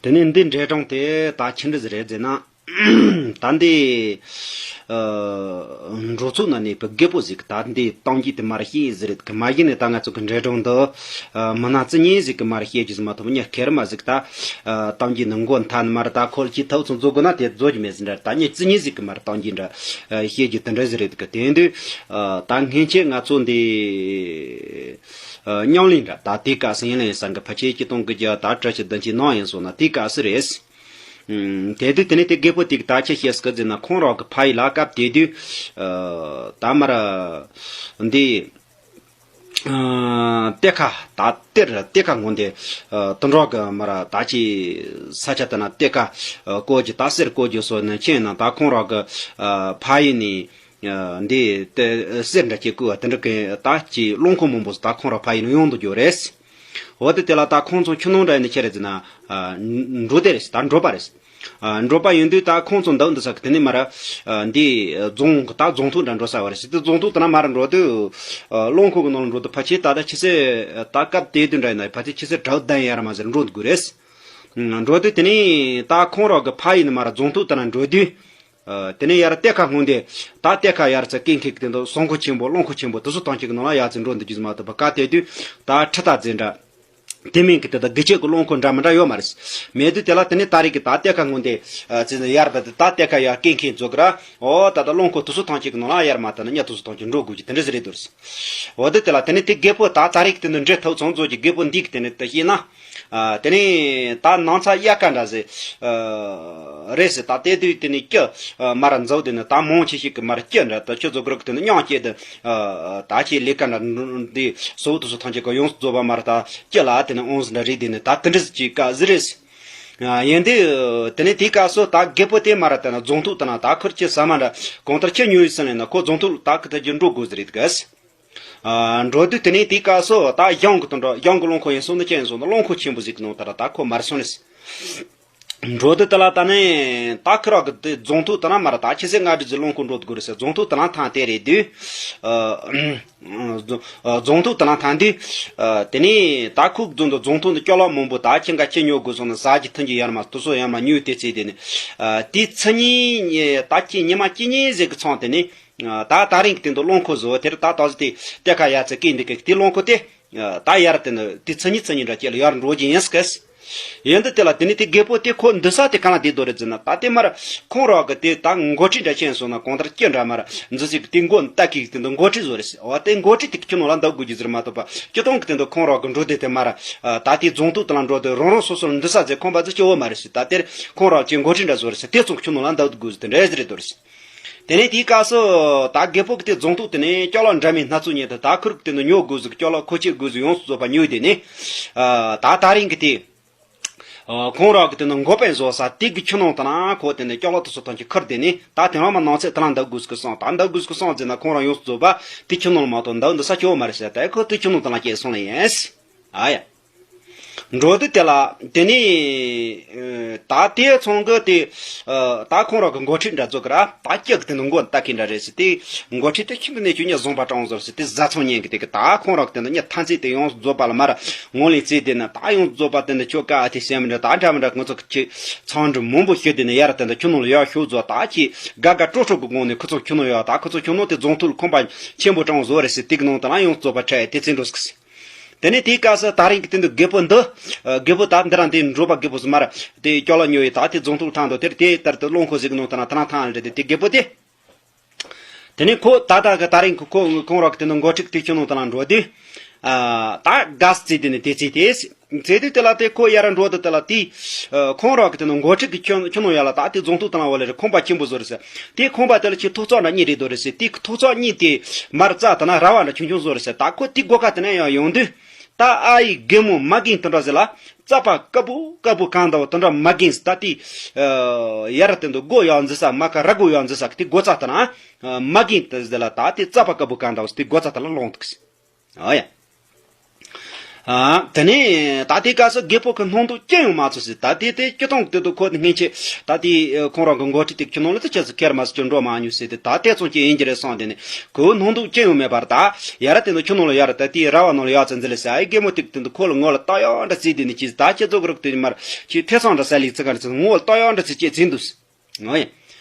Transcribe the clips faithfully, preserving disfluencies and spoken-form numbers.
དེ་ནས་འདི་འབྲས་སྒྲོན་དེ་ད་ཆི་འདྲ་ཟིག་རེད་ཟེར་ན། ད་འདི་འགྲོ་ཚུགས་ན་ནས་པའི་རྒད་པོ་ཟིག་ད་འདི་གཏམ་རྒྱུད་དེ་མར་བཤད་ཟིག་རེད་གི། མ་གཞི་ནས་ད་ང་ཚོ་གི་འབྲས་སྒྲོན་འདི་མི་སྣ་རྩི་ཉིན་ཟིག་གི་མར་བཤད་རྒྱུ་ཟིག་མ་གཏོགས། མྱི་སྐེ་རི་མ་ཟིག་ད་གཏམ་རྒྱུད་ནི་མགོ་མཐའ་ནས་མར་ད་ཁོལ་གྱིས་ཐབས་ཚང་བཟོ་དགོས་ན་དེ་བཟོ་རྒྱུ་མེད་ཟིག་འདྲ། ད་མྱི་རྩི་ཉིན་ཟིག་གི་མར་གཏམ་རྒྱུད་འདྲ་བཤད་རྒྱུ་དེ་འདྲ་ཟིག་རེད་གི། དེ་འདུག་ད་སྔན་ཆད་ང་ཚོ་འདི་ཉམས་ལེན་འདྲ་ད་དེ་ག་སང་ཡིན་ལ་ཡིན་སང་གི་ཕལ་ཆེར་ཆིག་སྟོང་དགུ་བརྒྱ་ད་བཅུ་གཅིག་བདུན་གྱི་ནང་ཡིན་སོང་ན་དེ་ག་སི་རེད། ཨུམ། དེ་དུས་དེ་ནས་དེ་རྒད་པོ་དེ་གི་ད་ཆི་བཤད་སྐད་ཟེར་ན། ཁོང་རང་གི་ཕ་ཡུལ་ལ་སྐབས་དེ་དུས་ཨ་ད་མར་འདི་ཨ་གཏེར་ཁ་ད་གཏེར་གཏེར་ཁ་ངོ་འདི་ཨ་དུད་འགྲོ་གི་མར་ད་ཅི་ས་ཆ་དེ་ན་གཏེར་ཁ་ཨ་བརྐོ་རྒྱུ་ད་གསེར་བརྐོ་རྒྱུ་སོགས་ནི་ཁྱེད་ན་ད་ཁོང་རང་གི་ཨ་ཕ་ཡུལ་ནས་ཨ་འདི་དེ་གསེར་འདྲ་ཅིག་བརྐོས་པ་དེ་འདྲ་གི་ད་ཅི་རླངས་འཁོར་མང་པོ་ད་ཁོང་རང་ཕ་ཡུལ་ནས་ཡོང་དུ་འགྱོ་རེད། འོ་དེ་དེ་ལ་ད་ཁོང་ཚོ་ཁྱོད་ནང་འདྲ་ཡིན་ནི་ཁྱེད་རེད་ཟེར་ན། ཨ་འགྲོ་དེ་རེད། ད་འགྲོ་པ་རེད། ཨ་འགྲོ་པ་ཡིན་དུས་ད་ཁོང་ཚོ་འདུག་འདི་ས་གི་དེ་ནས་མར་ཨ་འདི་རྫོང་ད་རྫོང་ཐོག་འདྲ་འགྲོ་ས་བ་རེད་ཟེར་དུས། རྫོང་ཐོག་དེ་ན་མར་འགྲོ་དུས་ཨ་རླངས་འཁོར་གི་ནང་ལ་འགྲོ་དུས་ཕལ་ཆེར་ད་ལྟ་ཆི་ཟེར་ད་སྐབས་དེ་དུས་འདྲ་ཡིན་ན་ཕལ་ཆེར་ཆི་ཟེར་གྲགས་ལྡན་ཡར་མར་ཟེར་འགྲོ་དགོས་རེད། འགྲོ་དུས་དེ་ནས་ད་ཁོང་རང་གི་ཕ་ཡུལ་ནས་མར་རྫོང་ཐོག་དེ་ན་འགྲོ་དུས། ཨ་དེ་ནས་ཡར་གཏེར་ཁ་སྔོན་དེ་ད་གཏེར་ཁ་ཡར་ཚ་སྐེ་འཁེལ་གི་དེ་འདུག་ཟངས་འཁོར་ཆེན་པོ་རླངས་འཁོར་ཆེན་པོ་དེ་ཚོ་ཐང་ཅིག་གི་ནང་ལ་ཡར་ཚེ་འགྲོ་འདི་རྒྱུ་མ་གཏོགས་པ་ག་དེ་དུས་ད་ཁྲི་ཐག་རྫས་འདྲ། དེ་མིན་གི་དེ་ད་དགུ་ཆེ་གི་རླངས་འཁོར་འདྲ་མི་འདྲ་ཡོད་མ་རེད། མེད་དུས་དེ་ལ་དེ་ནས་ད་རེས་གི་ད་གཏེར་ཁ་སྔོན་དེ་ཨ་ཚེ་ཡར་བ་དེ་ད་གཏེར་ཁ་ཡར་སྐེ་འཁེལ་རྫོགས་གི་ར། འོ་ད་ད་རླངས་འཁོར་དེ་ཚོ་ཐང་ཅིག་གི་ནང་ལ་ཡར་མར་ད་ནི་གཉའ་དེ་ཚོ་ཐང་ཅིག་འགྲོ་དགོས་ཀྱི་དེ་འདྲ་ཟིག་རེད་འདུག་འོ་དེ་དེ་ལ་དེ་ནས་དེ་རྒད་པོ་ད་ད་རེས་གི་དེ་ནས་འདྲེ་ཐོབ་ཚང་རྫོགས་ཀྱི་རྒད་པོ་འདི་གི་དེ་ནས་དེ་བཤད་ན། ཨ་དེ་ནས་ད་ནང་ཚ་དབྱར་ཁ་འདྲ་ཟེར་ཨ་རེད་ཟེར། ད་དེ་དུས་དེ་ནས་སྐྱི་ཨ་མར་འཛུགས་དེ་ནས་ད་མང་ཆེ་ཞིག་གི་མར་སྐྱི་འདྲ་ད་ཁྱོད་ཚོ་གི་རིགས་དེ་ནས་མྱང་སྐྱེ་དེ་ཨ་ད་ཁྱེད་ལས་ཀ་འདྲ་འདི་སོ་དུ་སོ་ཐང་ཆེ་གི་ཡོངས་སུ་རྫོགས་པ་མར་ད་སྐྱི་ལ་དེ་ནས་ཨོང་ཟི་འདྲ་རེད། དེ་ནས་ད་དེ་འདྲ་ཟིག་ཅིག་ག་ཟི་རེད་ཟེར། ཨ་ཡིན་དེ་དེ་ནས་དེའི་སྐབས་སུ་ད་རྒད་པོ་དེ་མར་དེ་ནས་རྫོང་ཐོག་དེ་ན་ད་ཁུར་ཁྱེད་ཟ་མ་འདྲ་གང་ལྟར་ཁྱེད་ཉོ་ཡི་ཟིན་ལས་ན་ཁོ་རྫོང་ཐོག་ད་གི་ད་ཀྱི་འགྲོ་དགོས་ཟེར་རེད་གི། ཨ་འགྲོ་དུས་དེ་ནས་དེའི་སྐབས་སུ་ད་ཞང་གི་དོན་དུ་ཞང་གི་རླངས་འཁོར་ཡིན་སོང་ན་ཅི་ཡིན་སོང་ན་རླངས་འཁོར་ཆེན་པོ་ཟིག་གི་ནང་ད་ར་ད་ཁོ་མར་སོང་ནས། འགྲོ་དུས་དེ་ལ་ད་ནས་ད་ཁི་རག་གི་དེ་རྫོང་ཐོག་དེ་ན་མར་ད་ཆི་ཟེར་ང་འདྲི་ཟི་རླངས་འཁོར་འགྲོ་དགོས་རེད་ཟེར། རྫོང་ཐོག་དེ་ན་ཐང་དེ་རེད་དུས། ཨ་རྫོང་ཐོག་དེ་ན་ཐང་དུས། ཨ་དེ་ནས་ད་ཁུག་རྫོང་དུ་རྫོང་ཐོག་འདི་སྐྱོ་ལོག་མང་པོ་ད་ཁྱི་འགའ་ཁྱི་ཉོ་དགོས་སོང་ན་ཟ་རྒྱུ་འཐུང་རྒྱུ་ཡར་མར་དུ་སོ་ཡར་མར་ཉོས་དེ་ཚེ་དེ་ནས། ཨ་དེ་ཚེ་ཉིན་ད་ཁྱི་ཉི་མ་ཁྱི་ཉིན་ཟིག་གི་ཚང་དེ་ནས། ད་ད་རིང་གི་སྟེང་དུ་རླངས་འཁོར་བཟོ་དེར་ད་ད་གཟོད་དེ་གཏེར་ཁ་ཡར་ཚེ་སྐྱེས་འདི་གི་དེ་རླངས་འཁོར་དེ་ད་ཡར་དེ་ནི་དེ་ཚེ་ཉིན་ཚེ་ཉིན་འདྲ་ཅིག་ལ་ཡར་འགྲོ་གི་ཡིན་སྐད། ཡིན་འདི་དེ་ལ་དེ་ནི་དེ་རྒད་པོ་དེ་ཁོ་འདི་ས་དེ་གང་ལ་བསྡད་དོ་རེད་ཟེར་ན། ད་དེ་མར་ཁོང་རང་གི་དེ་ད་འགོ་ཁྲིད་འདྲ་ཅན་སོང་ན་གང་ལྟར་སྐྱི་འདྲ་མར་འཛུལ་ཅིག་དེ་མགོ་ལྟ་གི་དེ་འདི་འགོ་ཁྲིད་བཟོ་རེད་ཟེར། འོ་དེ་འགོ་ཁྲིད་དེ་ཁྱོད་ནང་ལ་འདུག་དགོས་ཀྱི་ཟེར་མ་གཏོགས་པ་སྤྱི་སྟོང་གི་དེ་འདི་ཁོང་རང་གི་འགྲོ་དེ་དེ་མར་ད་དེ་རྫོང་ཐོག་དེ་ལ་འགྲོ་དེ་རང་རང་སོ་སོར་འདི་ས་ཟེར་ཁོམ་པ་ཟེར་སྐྱོ་བོ་མ་རེད་ཟེར། ད་དེར་ཁོང་རང་ཅིག་འགོ་ཁྲིད་འདྲ་བཟོ་རེད་ཟེར། དེ་ཚོ་ཁྱོད་ནང་ལ་འདུག་དགོས་ཟེར་དེ་འདྲ་ཟེར་རེད་དོ་རེད་ཟེར། དེ་ནས་དེའི་སྐབས་སུ་ད་རྒད་པོ་གི་དེ་རྫོང་ཐོག་དེ་ནས་སྐྱོ་ལོག་འདྲ་མིན་སྣ་ཚོགས་ཉིད་དུ་ད་ཁུར་གི་དེ་ནས་ཉོ་དགོས་ཟིག་སྐྱོ་ལོག་ཁོ་ཆེ་དགོས་ཟིག་ཡོངས་སུ་རྫོགས་པ་ཉོས་དེ་ནས། ད་ད་རིང་གི་དེ་ཁོང་རང་གི་དེ་ནས་འགོ་དཔོན་བཟོ་ས་དེ་གི་ཁྱི་ནང་དེ་ན་ཁོ་དེ་ནས་སྐྱོ་ལོག་དེ་ཚོ་ཐམས་ཅད་ཁུར་དེ་ནས་ད་དེ་རང་མ་ནང་ཚད་དེ་ལ་འདུག་དགོས་གི་སོང་། ད་འདུག་དགོས་གི་སོང་ཟེར་ན་ཁོང་རང་ཡོངས་སུ་རྫོགས་པ་དེ་ཁྱི་ནང་ལ་མ་གཏོགས་འདུག་འདི་ས་སྐྱོ་བོ་མ་རེད་ཟེར། ད་ཁོ་དེ་ཁྱི་ནང་དེ་ལ་སྐྱེས་སོང་ལ་ཡིན། ཨ་ཡ། འགྲོ་དུས་དེ་ལ་དེ་ནས་ད་དེ་ཚང་གི་དེ་ད་ཁོང་རང་གི་འགོ་ཁྲིད་འདྲ་བཟོ་གི་ར། ད་སྐྱག་གི་དེ་ནས་མགོ་ལྟ་གི་འདྲ་རེད་ཟེར། དེ་འགོ་ཁྲིད་དེ་ཁྱིམ་དུ་ནས་ཁྱོད་ཉ་བཟུང་པ་དྲང་བཟོ་ཟེར། དེ་བཟའ་ཚང་ཉན་གི་དེ་གི་ད་ཁོང་རང་གི་དེ་ནས་ཉ་ཐན་རྩིས་དེ་ཡོངས་རྫོགས་པ་ལ་མར་ངོ་ལས་རྩིས་དེ་ནས་ད་ཡོངས་རྫོགས་པ་དེ་ནས་ཁྱོད་ཀ་ཨ་དེ་སེམས་འདྲ་ད་འདྲ་མི་འདྲ་ང་ཚོ་ཁྱི་ཚང་འདྲ་མང་པོ་ཤོད་དེ་ནས་ཡར་དེ་འདྲ་ཁྱོད་ནང་ལ་ཡར་ཤོག་བཟོ། ད་ཁྱི་དགའ་དགའ་སྤྲོ་སྤྲོ་གི་སྒོ་ནས་ཁོ་ཚོ་ཁྱོད་ནང་ཡར་ད་ཁོ་ཚོ་ཁྱོད་ནང་དེ་རྫོང་ཐོག་ཁོམ་པ་ཆེན་པོ་དྲང་བཟོ་རེད་ཟེར། དེ་གི་ནང་དེ་ལ་ཡོངས་རྫོགས་པ་ཁྲལ་དེ་ཚེ་འགྲོ་སྐྱེས། དེ་ནས་དེའི་སྐབས་སུ་ད་རིང་གི་དེ་འདུག་རྒད་པོ་འདི། རྒད་པོ་ད་འདི་རང་དེ་འགྲོ་པ་རྒད་པོ་སུ་མར་དེ་སྐྱོ་ལོག་ཉོ་ཡི་ད་དེ་རྫོང་ཐོག་ཐང་དུ་དེར་དེ་ལྟར་དུ་རླངས་འཁོར་ཟིག་ནང་དུ་ན་ཐ་ན་ཐང་རེད། དེ་དེ་རྒད་པོ་དེ། དེ་ནས་ཁོ་ད་ལྟ་གི་ད་རིང་གི་ཁོ་ཁོང་རང་གི་དེ་འདུག་འགོ་ཁྲིད་དེ་ཁྱོད་ནང་དུ་ན་འགྲོ་དུས། ད་ག་སི་ཚེ་དེ་ནས་དེ་ཚེ་དེ། ཚེ་དུས་དེ་ལ་དེ་ཁོ་ཡར་འགྲོ་དུས་དེ་ལ་དེ། ཁོང་རང་གི་དེ་ནས་འགོ་ཁྲིད་ཀྱི་ཁྱོད་ཁྱོད་ནང་ཡར་ལ་ད་དེ་རྫོང་ཐོག་དང་ལ་བ་ལེ་རེ་ཁོམ་པ་ཆེན་པོ་བཟོ་རེད་ཟེར། དེ་ཁོམ་པ་དེ་ལ་ཁྱི་ཐོག་ཚོགས་འདྲ་གཉིས་རེད་དོ་རེད་ཟེར། དེ་ཐོག་ཚོགས་གཉིས་དེ་མར་རྩ་དེ་ན་ར་བ་འདྲ་ཆུང་ཆུང་བཟོ་རེད་ཟེར། ད་ཁོ་དེ་སྒོ་ཁ་དེ་ན་ཡང་ཡོང་དུས། ད་ཨ་ཡི་རྒན་མོ་མ་རྒན་དེ་འདྲ་ཟེར་ལ་རྩ་བ་དཀར་པོ་དཀར་པོ་གང་འདྲ་བོ་དེ་འདྲ་མ་རྒན་ཟེར། ད་དེ་ཡར་དེ་འདུག་སྒོ་ཡང་འཛི་ས་མ་ཁ་ར་སྒོ་ཡང་འཛི་ས་གི་དེ་སྒོ་རྩ་དེ་ན་མ་རྒན་དེ་ཟེར་ལ་ད་དེ་རྩ་བ་དཀར་པོ་གང་འདྲ་བོ་ཟེར། དེ་སྒོ་རྩ་དེ་ལ་ལོང་འདུག་ཟེར། ཨོ་ཡ། ཨ། དེ་ནས་ད་ལྟའི་སྐབས་སུ་རྒད་པོ་གི་སྣང་དུ་ཅི་ཡང་མ་ཚོར་ཟེར། ད་ལྟའི་དེ་སྤྱིར་བཏང་གི་དེ་དུ་ཁོ་སྔན་ཆད་ད་ལྟའི་ཁོང་རང་གི་འགོ་ཁྲིད་དེ་ཁྱོད་ནང་ལ་ཚེ་ཆེ་སུ་ཁེར་མ་སུ་ཅི་འགྲོ་མ་མྱོང་ཟེར་ཏེ། ད་ལྟའི་ཚོང་ཅི་ཡིན་གྱི་རེད་སོང་དེ་ནས་ཁོའི་སྣང་དུ་ཅི་ཡང་མེད་པར། ད་ཡ་ར་དེ་ནི་ཁྱོད་ནང་ལ་ཡ་ར་ད་ལྟའི་ར་བ་ནང་ལ་ཡ་ཙི་འཛི་ལ་ཟེར། ཨའི་རྒད་མོ་དེ་དེ་དུ་ཁོ་ལ་ངོ་ལ་ལྟ་ཡག་འདྲ་ཟེར། དེ་ནས་ཅི་ད་ཁྱེད་ཚོ་གི་རོགས་དེ་ནི་མར་ཅི་ཐེ་ཚོམ་འདྲ་ཟ་ལི་ཚི་ག་འདྲ་ཟེར། ངོ་ལ་ལྟ་ཡག་འདྲ་ཟེར་ཅེས་ཟིན་འདུག་ཟེར། ཨོ་ཡ།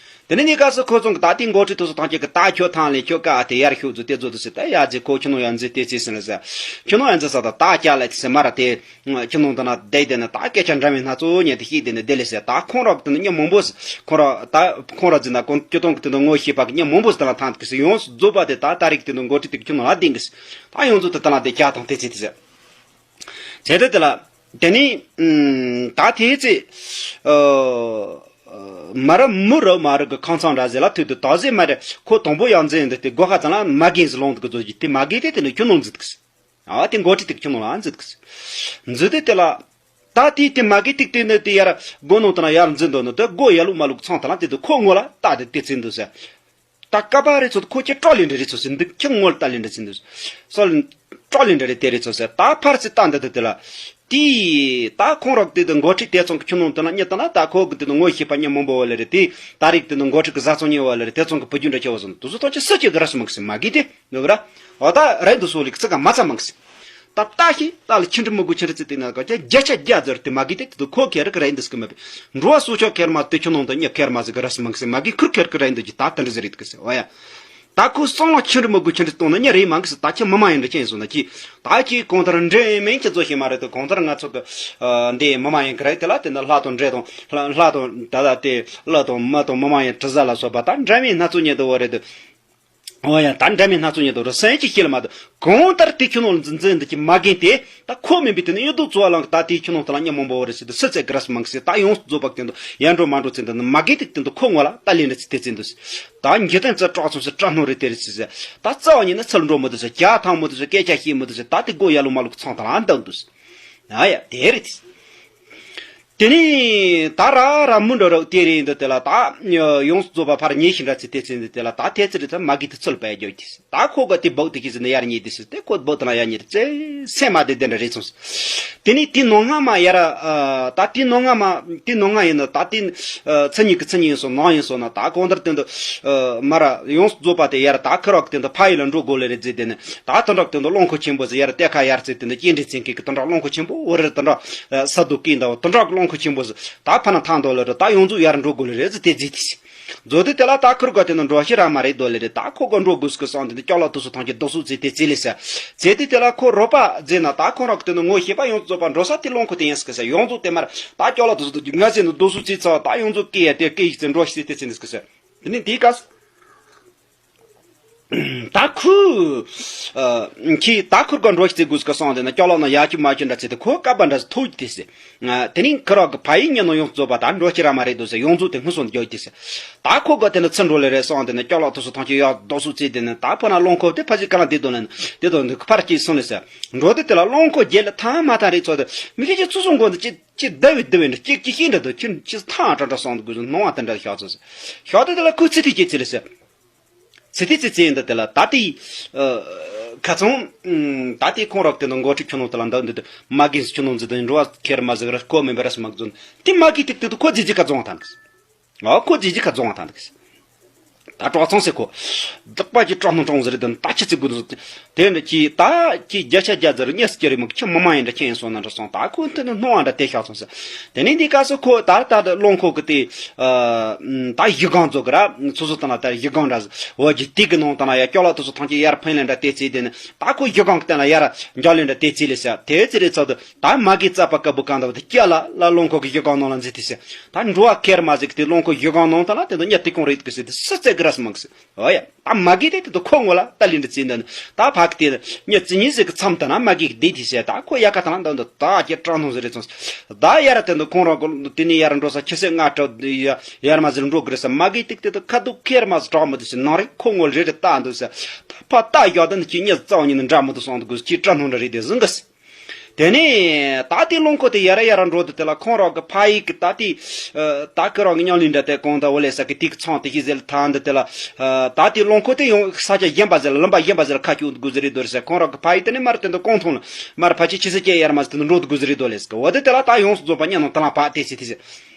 དེ་ནས་ནི་སྐབས་སུ་ཁོ་ཚོ་གི་ད་ལྟའི་འགོ་ཁྲིད་དེ་ཚོ་ཐམས་ཅད་ཀྱིས་ད་ཁྱོད་ཐང་ལས་ཁྱོད་ཀ་དེ་ཡར་ཤོག་ཟེར་ཏེ་བཟོ་དུ་ཟེར། ད་ཡ་ཟེར། ཁོ་ཁྱོད་ནང་ཡར་འཛུལ་ཏེ་ཟེར་ཟིན་ལ་ཟེར། ཁྱོད་ནང་ཡར་འཛུལ་ས་ད་ད་སྐྱ་ལ་དེ་ཟེར་མ་ར་དེ་ཁྱོད་ནང་དུ་ན་བསྡད་དེ་ནི་ད་སྐད་ཆ་འདྲ་མིན་སྣ་ཚོགས་ཉན་དེ་ཤེས་དེ་ནི་བསྡད་ལ་ཟེར། ད་ཁོང་ར་དེ་ནི་མི་མང་པོ་ཟེར། ཁོང་ར་ད་ཁོང་ར་འཛུལ་ན་ཁོང་སྤྱིར་བཏང་གི་དེ་ནི་ངོ་ཤེས་པ་གི་མི་མང་པོ་ཟེར་དེ་ལ་ཐང་གི་ཟེར། ཡོངས་སུ་རྫོགས་པ་དེ་ད་ད་རིག་དེ་ནི་འགོ་ཁྲིད་དེ་ཁྱོད་ནང་ལ་བསྡད་གི་ཟེར། ད་ཡོངས་རྫོགས་དེ་ད་ལ་དེ་ཁྱ་དང་དེ་ཚེ་དེ་ཟེར། བྱས་ཏེ་དེ་ལ། དེ་ནས་ཨུམ། ད་དེའི་ཚེ། ཨ། མ་ར་མུ་ར་མ་ར་གི་ཁང་ཚང་འདྲ་ཟེར་ལ་ཐུག་ཏུ་ད་ཟེར་མ་རེད། ཁོ་དང་པོ་ཡང་འཛིན་འདི་དེ་སྒོ་ཁ་ཚང་ལ་མ་རྒན་ཟེར་ལོང་དུ་གི་བཟོ་གི་དེ་མ་རྒན་དེ་དེ་ནི་ཁྱོད་ནང་འཛུལ་གི་ཟེར། ཨ་དེ་འགོ་ཁྲིད་དེ་ཁྱོད་ནང་ལ་འཛུལ་གི་ཟེར། འཛུལ་ཏེ་དེ་ལ། ད་དེའི་དེ་མ་རྒན་ཏིག་ཏིག་ནི་དེ་ཡར་སྒོ་ནང་དུ་ན་ཡར་འཛུལ་འདོད་ནི་དེ་སྒོ་ཡར་ལུག་མ་ལུག་ཚང་དང་ལ་དེ་དེ་ཁོ་ངོ་ལ་ད་དེ་དེ་ཚེ་འདུག་ཟེར། ད་ཀ་པ་རེ་ཚོ་ཁོ་ཁྱེད་སྐྲག་ལེ་འདྲ་རེ་ཚོ་ཟེར། འདི་ཁྱེད་ངོ་ལ་ལྟ་ལེ་འདྲ་ཟེར་འདུག་སོ་ལ་སྐྲག་ལེ་འདྲ་རེ་དེ་རེ་ཚོ་ཟེར། ད་ཕར་ཚེ་ལྟ་འདི་དུ་དེ་ལ། དེ་ད་ཁོང་རོགས་དེ་དུ་འགོ་ཁྲིད་དེ་ཚོ་གི་ཁྱོད་ནང་དུ་ན་གཉིད་དང་ན་ད་ཁོ་གི་དེ་དུ་ངོ་ཤེས་པ་མི་མང་པོ་བ་ལེ་རེ། དེ་ད་རིག་དེ་དུ་འགོ་ཁྲིད་གི་བཟའ་ཚང་ཉེ་བ་ལེ་རེ། དེ་ཚོ་གི་བུ་རྒྱུད་འདྲ་ཆེ་བ་སོང་དུ་སོ་ཐོག་ཆེ་སུ་ཅིག་གི་ར་སུ་མང་གི་ཟེར། མ་གི་དེ་ནོ་ར། འོ་ད་རེད་འདུག་སོ་ལེ་གི་ཚིག་ག་མ་ཚ་མང་གི་ཟེར། ད་ལྟ་ཞིག་ལྟ་ལ་ཆི་འདྲ་མི་དགོས་ཆི་འདྲ་ཚིག་དེ་ན་ག་ཅག་བརྒྱ་ཆ་བརྒྱ་ཟེར་དེ་མ་གི་དེ་དེ་ཁོ་ཁེར་གི་རེད་འདུག་གི་མ་པི། འགྲོ་བ་སོ་ཆོག་ཁེར་མ་དེ་ཁྱོད་ནང་དུ་ཉེ་ཁེར་མ་ཟིག་གི་ར་སུ་མང་གི་ཟེར། མ་གི་ཁུར་ཁེར་གི་རེད་འདུག་གི་ད་དེ་འདྲ་ཟེར་རེད་གི་ཟེར། འོ་ཡ། ད་ཁོ་སང་ལ་ཆི་འདྲ་མི་དགོས་ཆི་འདྲ་གཏོང་ན་ཉེ་རེད་མང་གི་ཟེར། ད་ཁྱེད་མི་མ་ཡིན་འདྲ་ཅན་སོང་ན་ཁྱེད་ད་ཁྱེད་གང་ལྟར་འདྲ་མིན་ཁྱེད་ཚོ་ཤེས་མ་རེད་དེ། གང་ལྟར་ང་ཚོ་གི་འདི་མི་མ་ཡིན་གི་རེད། དེ་ལ་དེ་ནི་ལྷ་དང་འདྲེ་དང་ལྷ་དང་ད་ལ་དེ་ལྷ་དང་མི་དང་མི་མ་ཡིན་དྲི་ཟ་ལ་སོགས་པ་ད་འདྲ་མིན་སྣ་ཚོགས་ཉེ་དུ་བ་རེད་དེ། འོ་ཡ། ད་འདྲ་མིན་སྣ་ཚོགས་ཉིད་དུ་རུ་སེམས་ཀྱི་ཤེས་ལ་མ་དུ་གང་ལྟར་དེ་ཁྱོད་ནང་ལ་འཛིན་འཛིན་འདི་ཀྱི་མ་རྒན་དེ་ད་ཁོ་མིན་པའི་དེ་ནི་གཡུ་དུ་ཚོ་བ་ལང་གི་ད་དེ་ཁྱོད་ནང་དུ་ལ་ཉམས་མང་པོ་བ་རེད་ཟེར་དུ་སུ་ཚེ་གི་ར་སུ་མང་གི་ཟེར། ད་ཡོངས་སུ་རྫོགས་པ་གི་དེ་འདུ་ཡར་འགྲོ་མ་འགྲོ་ཚེ་འདི་ནི་མ་རྒན་དེ་དེ་འདུ་ཁོ་ངོ་ལ་ད་ལན་འདྲ་ཚེ་དེ་ཚེ་འདུ་ཟེར། ད་འཇིག་རྟེན་ཚེ་སྐྲག་སོང་ཟེར་སྐྲག་སྣང་རེ་དེ་རེད་ཟེར། ད་རྩ་བ་ཉིད་ནི་ཚུར་འགྲོ་མི་འདུག་ཟེར། རྒྱ་ཐང་མི་འདུག་ཟེར། སྐད་ཆ་བཤད་མི་འདུག་ཟེར། ད་དེ་སྒོ་ཡར་ལོ་མ་ལོ་གི་ཚང་དང་ལ་འདུག་འདུག་ཟེར། ཨ་ཡ་དེ་རེད་དེ། དེ་ནས་ད་ར་ར་མུ་འགྲོ་རོགས་དེ་རེད་འདི་དེ་ལ་ད་ཡོངས་སུ་རྫོགས་པ་ཕར་ཉེ་ཞིང་འདྲ་ཚེ་དེ་ཚེ་འདི་དེ་ལ་ད་ཐེ་ཚེ་རེ་ཚ་མ་གི་དེ་ཚུལ་པའི་རྒྱུ་དེ་ད་ཁོ་ག་དེ་བོག་དེ་གི་ཟེར་ནས་ཡར་ཉེ་དེ་ཟེར་ཏེ་ཁོ་བོག་དེ་ལ་ཡར་ཉེ་དེ་ཚེ་སེམས་མ་བདེ་དེ་འདྲ་རེད་སོང་ཟེར། དེ་ནས་དེ་ནང་སྔ་མ་ཡར་ད་དེ་ནང་སྔ་མ་དེ་ནང་སྔ་ཡིན་ན་ད་དེ་ཚེ་ཉིད་ཀྱི་ཚེ་ཉིད་ཡིན་སོང་ནང་ཡིན་སོང་ན་ད་གང་ལྟར་དེ་འདི་མ་ར་ཡོངས་སུ་རྫོགས་པ་དེ་ཡར་ད་ཁི་རོག་དེ་འདི་ཕ་ཡི་ལ་འགྲོ་དགོས་ལེ་རེད་ཟེར་དེ་ནས་ད་དེ་འདྲ་དེ་འདི་རླངས་འཁོར་ཆེན་པོ་ཟེར་ཡར་གཏེར་ཁ་ཡར་ཚེ་དེ་འདི་སྐྱེལ་འདྲེན་ཚན་ཁག་གི་དེ་འདྲ་རླངས་འཁོར་ཆེན་པོ་འོ་རེད། དེ་འདྲ་ས་རྡོ་སྐྱེལ་འདའ་བ་དེ་འདྲ་རླངས་འཁོར་ཆེན་པོ་ཟེར། ད་ཕ་ན་ཐང་དོ་ལེ་རེད། ད་ཡོངས་རྫོགས་ཡར་འགྲོ་དགོས་ལེ་རེད་ཟེར་དེ་རྫི་དེ་ཟེར། མཛོ་དེ་དེ་ལ་ད་ཁུར་ག་དེ་ན་འགྲོ་ཤི་ར་མ་རེད་དོ་ལེ་རེད། ད་ཁོ་ག་འགྲོ་དགོས་སྐུ་སོང་དེ་ནི་སྐྱོ་ལ་དུ་སུ་ཐང་གི་རྡོ་སུ་ཚེ་དེ་ཚེ་ལེ་ཟེར། ཚེ་དེ་དེ་ལ་ཁོ་རོ་པ་རྫི་ན་ད་ཁོ་རོག་དེ་ན་ངོ་ཤེས་པ་ཡོངས་རྫོགས་པ་འགྲོ་ས་དེ་རླངས་འཁོར་དེ་ཡིན་སྐུ་ཟེར། ཡོངས་རྫོགས་དེ་མར་ད་སྐྱོ་ལ་དུ་སུ་དུ་ང་ཚེ་ནི་རྡོ་སུ་ཚེ་ཚ་བ་ད་ཡོངས་རྫོགས་སྐེ་ཡ་དེ་སྐེ་ཡིག་ཚེ་འགྲོ་ཤི་ཚེ་དེ་ཚེ་ནི་སྐུ་ཟེར། དེ་ནི་དེའི་སྐབས་ད་ཁོས་ཁྱི་ད་ཁུར་ག་འགྲོ་ཤི་ཚེ་དགོས་སྐུ་སོང་དེ་ན་སྐྱོ་ལོག་ན་ཡ་ཁྱི་མ་ཁྱི་འདྲ་ཚེ་དེ་ཁོ་ཀ་པ་འདྲ་ཐུག་དེ་ཟེར། དེ་ནི་ཁི་རོག་གི་ཕ་ཡིས་ཉན་ནོ་ཡོངས་རྫོགས་པ་ད་འགྲོ་ཤི་ར་མ་རེད་དོ་ཟེར། ཡོངས་རྫོགས་དེ་ཧུ་སོང་རྒྱོ་དེ་ཟེར། ད་ཁོ་ག་དེ་ན་ཚུར་འགྲོ་ལེ་རེད་སོང་དེ་ན་སྐྱོ་ལོག་ཐུག་སོ་ཐང་ཁྱི་ཡ་རྡོ་སུ་ཚེ་དེ་ན་ད་ཕ་ན་རླངས་འཁོར་དེ་ཕ་ཅིག་ག་ན་དེ་དོ་ལེ་ན་དེ་དོ་འདི་ཕར་སྐྱེས་སོང་ལེ་ཟེར། འགྲོ་དེ་དེ་ལ་རླངས་འཁོར་རྒྱལ་ལ་ཐང་མ་ཐང་རེད་ཚོ་དེ་མི་ཁྱི་ཁྱི་ཚུ་སོང་གོ་འདི་ཅི་ཅི་བདེ་བའི་བདེ་བའི་འདྲ་ཅི་ཅི་ཤེས་འདྲ་དོ་ཁྱི་ཅི་ཐང་ཨ་ཏྲ་ཏྲ་སོང་དུ་དགོས་སོང་སྣང་བ་དེ་འདྲ་ཤག་ཚོ་ཟེར། ཤག་དེ་དེ་ལ་ཁོས་ཚེ་དེ་སྐྱེས་ཚེ་ལེ་ཟེར། ཚེ་དེ་ཚེ་ཚེ་འདི་དེ་ལ་ད་ལྟའི་ཁ་ཚང་ད་ལྟའི་ཁོང་རོག་དེ་ནང་འགོ་ཁྲིད་ཁྱོད་ནང་དེ་ལ་འདི་འདི་མ་གིན་ཁྱོད་ནང་འཛི་དང་འགྲོ་བ་ཁེར་མ་ཟིག་ར་ཁོ་མིན་པ་ར་སུ་མ་གི་ཚོ་དེ་མ་གི་ཏིག་ཏིག་ཏུ་ཁོ་ཛི་ཛི་ཁ་རྫོང་བ་ཐང་གི་ཨ་ཁོ་ཛི་ཛི་ཁ་རྫོང་བ་ཐང་གི་ད་གྲོགས་ཚང་ཟེར་ཁོ་བདག་པ་ཀྱི་གྲོགས་ནང་གྲོང་ཟེར་དང་ད་ཁྱི་ཚིག་དགོས་འདུག་དེ་འདྲ་ཁྱི་ད་ཁྱི་བརྒྱ་ཆ་བརྒྱ་ཟེར་ཉེས་སུ་ཀྱི་རེ་མོ་ཁྱི་མི་མ་ཡིན་འདྲ་ཁྱི་ཡིན་སོང་ན་འདྲ་སོང་ད་ཁོ་དེ་ནི་སྣང་བ་འདྲ་དེ་ཤག་སོང་ཟེར། དེ་ནས་འདི་སྐབས་སུ་ཁོ་ད་ད་ད་རླངས་འཁོར་གི་དེ་ད་གཞི་སྒང་ཚོ་གི་ར་སོ་སོ་དང་ལ་ད་གཞི་སྒང་འདྲ་འོ་གི་དེ་གི་ནང་དང་ལ་ཡ་སྐྱོ་ལ་དུ་སོ་ཐང་ཆེ་ཡར་ཕན་ལེ་འདྲ་དེ་ཚེ་དེ་ནི་ད་ཁོ་གཞི་སྒང་གི་སྟེང་ལ་ཡར་འཇག་ལེ་འདྲ་དེ་ཚེ་ལེ་ཟེར། དེ་ཚེ་རེ་ཚོ་དུ་ད་མ་གི་རྩ་པ་དཀར་པོ་གང་འདྲ་བ་དེ་སྐྱ་ལ་ལ་རླངས་འཁོར་གི་གཞི་སྒང་ནང་ལ་འཛི་དེ་ཟེར། ད་འགྲོ་བ་ཁེར་མ་ཟིག་གི་དེ་རླངས་འཁོར་གཞི་སྒང་ནང་དང་ལ་དེ་ཚོ་ཉ་དེ་གོང་རེད་གི་ཟེར་དེ་སུ་རྩེ་གི་ར་སུ་མ་གི་ཟེར། ཨོ་ཡ། ད་མ་གི་དེ་དེ་དུ་ཁོ་ངོ་ལ་ད་ལི་འདྲི་ཙི་འདི་ནི་ད་ཕ་གི་དེ་ཉ་ཙི་ཉི་ཟིག་གི་མཚམས་དུ་ན་མ་གི་གི་དེ་དེ་བཤད་ད་ཁོ་ཡ་ཁ་ཐང་འདི་འདི་ད་ཀྱི་སྐྲག་སྣང་ཟེར་རེ་ཚོང་ད་ཡ་ར་དེ་འདི་ཁོང་རང་གོ་དེ་ནི་ཡ་ར་འགྲོ་ས་ཁྱི་སེ་ང་སྐྲག་ཡ་ཡར་མ་ཟེར་འགྲོ་གི་རེད་ས་མ་གི་ཏིག་དེ་དུ་ཁ་དུ་ཁེར་མ་ཟེར་གྲག་མི་དེ་ཟེར་ནང་རེ་ཁོ་ངོ་རེ་རེ་ད་འདི་ཟེར་ད་ཕ་ད་ཡ་ད་ནི་ཁྱི་ཉ་རྩ་བ་ཉིད་ནི་འདྲ་མི་དུ་སོང་དུ་གི་ཁྱི་སྐྲག་སྣང་འདྲ་རེད་དེ་ཟིན་གི་ཟེར། དེ་ནས་ད་དེ་རླངས་འཁོར་དེ་ཡར་ཡར་འགྲོ་དུས་དེ་ལ་ཁོང་རང་གི་ཕ་ཡུལ་གྱི་ད་དེ་ད་ཁོ་རང་གི་མཉམ་ལས་འདྲ་དེ་གང་ད་འོ་ལས་ས་གི་དེ་གི་ཚང་དེ་ཤི་ཟེར་ཐང་འདི་དེ་ལ་ད་དེ་རླངས་འཁོར་དེ་ཡང་ས་ཆ་གཞན་པ་ཟེར་ལ་ལམ་པ་གཞན་པ་ཟེར་ལ་ཁ་སྐྱོད་དགོས་ཟེར་རེད་འདུག་ཟེར། ཁོང་རང་གི་ཕ་ཡུལ་དེ་ནས་མར་དེ་འདུག་གོང་ཐོང་ལ་མར་ཕ་ཆེ་ཆེ་ཟེར་སྐད་ཡར་མ་ཟེར་དེ་འདུག་འགྲོ་དགོས་ཟེར་རེད་འདུག་ལས་ས་གི་འོ་དེ་དེ་ལ་ད་ཡོངས་སུ་རྫོགས་པ་གཉའ་ནང་དེ་ལ་བག་དེ་ཟེར་དེ་ཟེར།